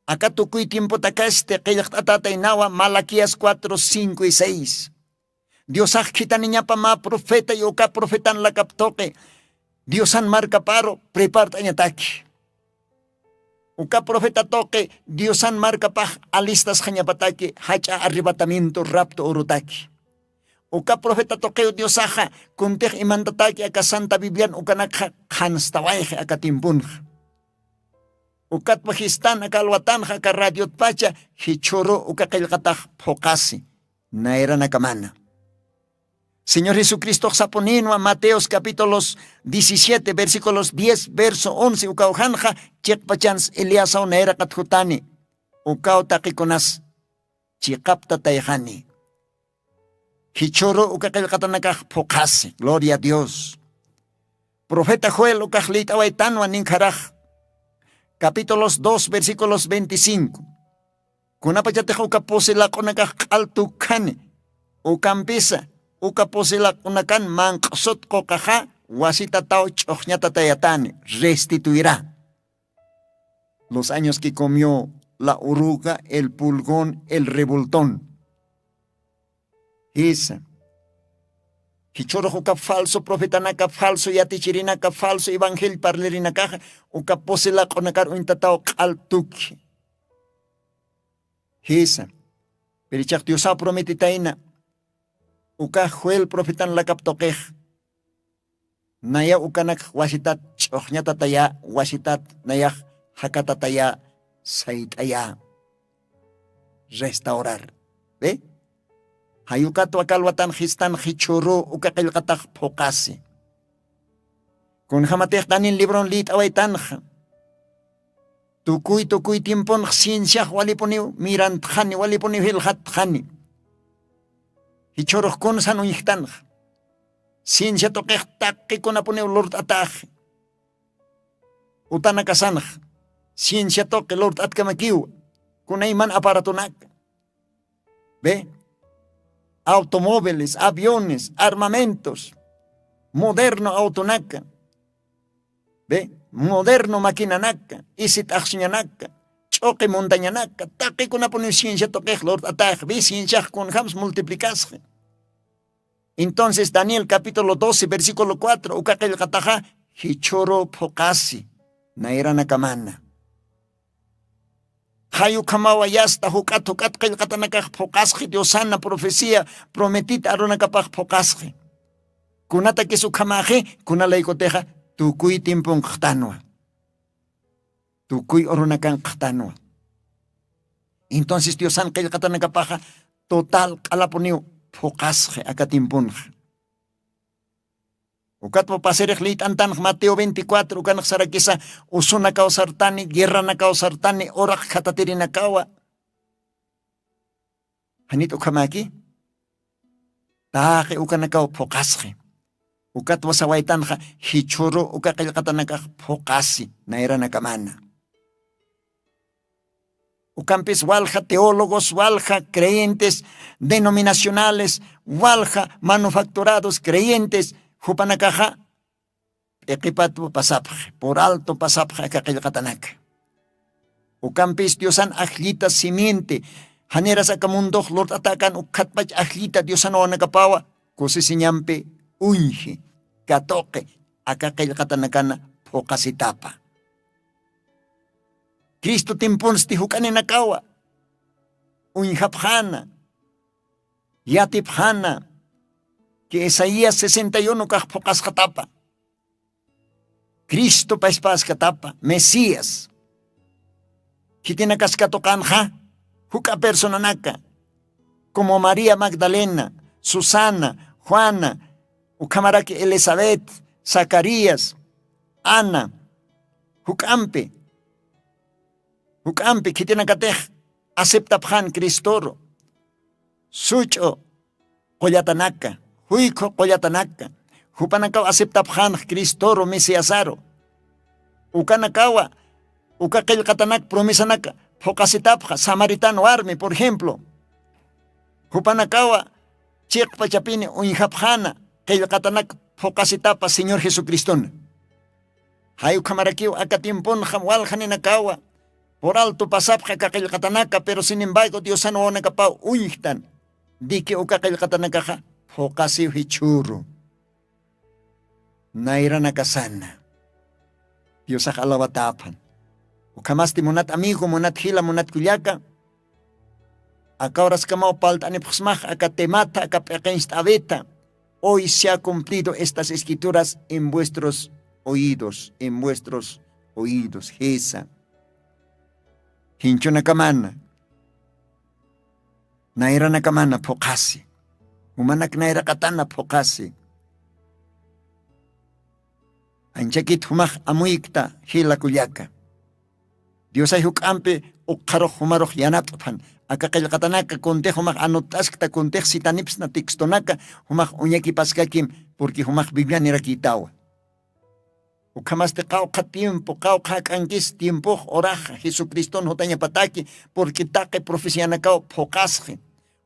Aka tukuy tiempotakasti qillqt'atätaynawa malaquías cuatro cinco y seis. Diosax khithaniñapa mä profeta y uka profetan lakap tuqi diosan markaparu prepart'añataki. Uka profeta tuqi diosan markapax alistasxañapataki jach'a arrebatamiento rapto urutaki. Uka profeta tuqiw diosaxa kuntix imantataki aka santa biblian ukanakxa qhanstawayxi aka tiemponxa. Ukatpa jistan aka alwatanxa aka radiotpacha jichhüru uka qillqatax phuqasi nayranakamana. Señor jesucristox sapuninwa mateos capítulos diecisiete versículos diez verso once ukawjanxa chiqpachans eliasaw nayraqat jutani. Ukaw taqikunas chiqapta tayxani. Jichhüru uka qillqatanakax phuqhasi gloria a dios. Profeta joel ukax lït'awaytanwa ninkharax capítulos dos versículos veinticinco. Kunapachatix uka pusi laq'unakax q'al tukkhani ukampisa uka pusi laq'unakan manq'sut quqaxa wasitataw ch'uxñatatayatani restituirä. Los años que comió la uruga el pulgón el revoltón. Jisa. Jichhurux uka falso profetanaka falso yatichirinaka falso evangel parlirinakaxa uka pusi laq'unakar uñtataw q'al tukhi. Jisa. Pirichax diosaw prometitayna uka joel profetan lakap tuqix naya ukanak wasitat ch'uxñatataya wasitat nayax jakatataya sayt'aya restaurar. Be jayukat wakalwatan jistan jichhuru uka qillqatax phuqasi. Kunjamatix danin libron lït'awaytanxa tukuy tukuy tiemponx cienciax walipuniw mirantxani walipuniw jilxatxani. Jichhurux kunsan uñjtanxa ciencia tuqix taqikunapuniw lurt'ataxi. Utanakasanxa ciencia tuqi lurt'atkamakiwa kunayman aparatunaka be automóviles aviones armamentos moderno autonaka be moderno maquinanaka isi t'aqsuñanaka ch'uqi montañanaka taqikunapuniw ciencia tuqix lurt'atax be cienciax kunjams multiplicasxi. Entonces daniel capítulo doce versículo cuatro uka qillqataxa jichhuru phuqasi nayranakamana. Jay ukhamawa yasta juk'at juk'at qillqatanakax phuqasxi diosana profecía prometita arunakapax phuqasxi. Kunatakis ukhamaxi kunalaykutixa tukuy tiemponkaxtanwa. Tukuy urunakankaxtanwa. Entonces diosan qillqatanakapaxa total q'alapuniw phuqasxi aka tiemponxa. Ukatwa pasirix liyt'antanx mateo veinticuatro ukanx sarakisa, usunakaw sartani guerranakaw sartani uraq khatatirinakawa. Janit ukhamaki? Taqi ukanakaw phuqasxi. Ukatwa sawaytanxa, jichhuru uka qillqatanakax phuqasi nayranakamana. Ukampis walja teólogos walja creyentes denominacionales, walja manufacturados creyentes, jupanakaxa p'iqipatwa pasapxi pur alto pasapxi aka qillqatanaka. Ukampis diosan ajllita simiente, janiras aka mundox lurt'atakan ukkhatpach ajllita diosan wawanakapawa kusisiñampi uñji, katuqi aka qillqatanakana phuqasitapa. Cristo timpunsti juk'aninakawa uñjapxana, yatipxana, ki isaías sesenta y uno kax phuqasqatapa. Cristo pashpaskatapa mesías. Khitinakaskatuqanxa juk'a personanaka, como maría magdalena, susana, juana, ukhamaraki elisabet, zacarías, ana, juk'ampi juk'ampi khitinakatix aceptapxan cristoru, such'u qullatanaka, juykhu qullatanaka, jupanakaw aceptapxanx cristoru mesiasaru. Ukanakawa uka qillqatanak promesanaka phuqasitapxa samaritan warmi por ejemplo. Jupanakawa chiqpachapini uñjapxana qillqatanak phuqasitapa señor jesucristona. Jay ukhamarakiw aka timpunxa waljaninakawa pur alto pasapxa aka qillqatanaka pero sin embargo diosan wawanakapaw uñjtan, diki uka qillqatanakaxa phuqasiw jichhuru nayranakasana. Diosax alawatäphan. Ukhamasti munat amigo munat jila munat kullaka, aka horaskamaw palt'anipxsmax aka temata aka p'iqincht'awita. Hoy se ha cumplido estas escrituras en vuestros oídos en vuestros oídos jisa. Jinchunakamana nayranakamana phuqhasi. Jumanak nayraqatana phuqhasi. Anchakit jumax amuykta jila kullaka. Diosay juk'ampi ukxarux jumarux yanapt'phan. Aka qillqatanaka kuntix jumax anutt'askta kuntix sitanipsna textonaka jumax uñakipaskakim. Purqui jumax biblianirakïtawa. Ukhamasti qawqha tiempo qawqha jak'ankis tiempox horaxa jesucriston jutañapataki. Purqui taqi profecianakaw phuqasxi.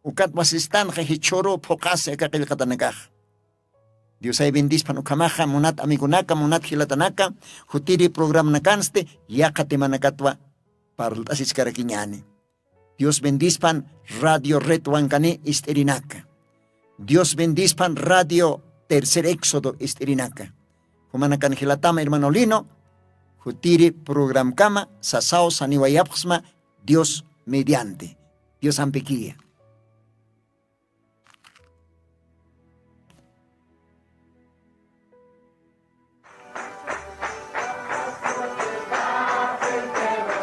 Ukat wasistanxa jichhuru phuqasi aka qillqatanakaxa. Diosay bendispan ukhamaxa munat amigonaka munat jilatanaka. Jutiri programanakansti yaqha temanakatwa parlt'asichkarakiñani. Dios bendispan radio redwankani ist'irinaka. Dios bendispan radio tercer éxodo ist'irinaka. Jumanakan jilatama hermano lino. Jutiri programkama sasaw saniwayapxsma. Dios mediante. Dios ampikiya.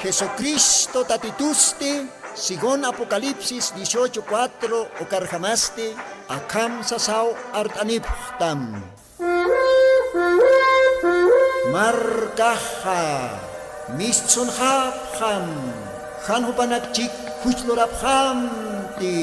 Jesucristo tatitusti según apocalipsis dieciocho cuatro ukarjamasti akham sasaw art'anipxtam. Markaxa mistsunxapxam. Jan jupanakchik juchlurapxamti.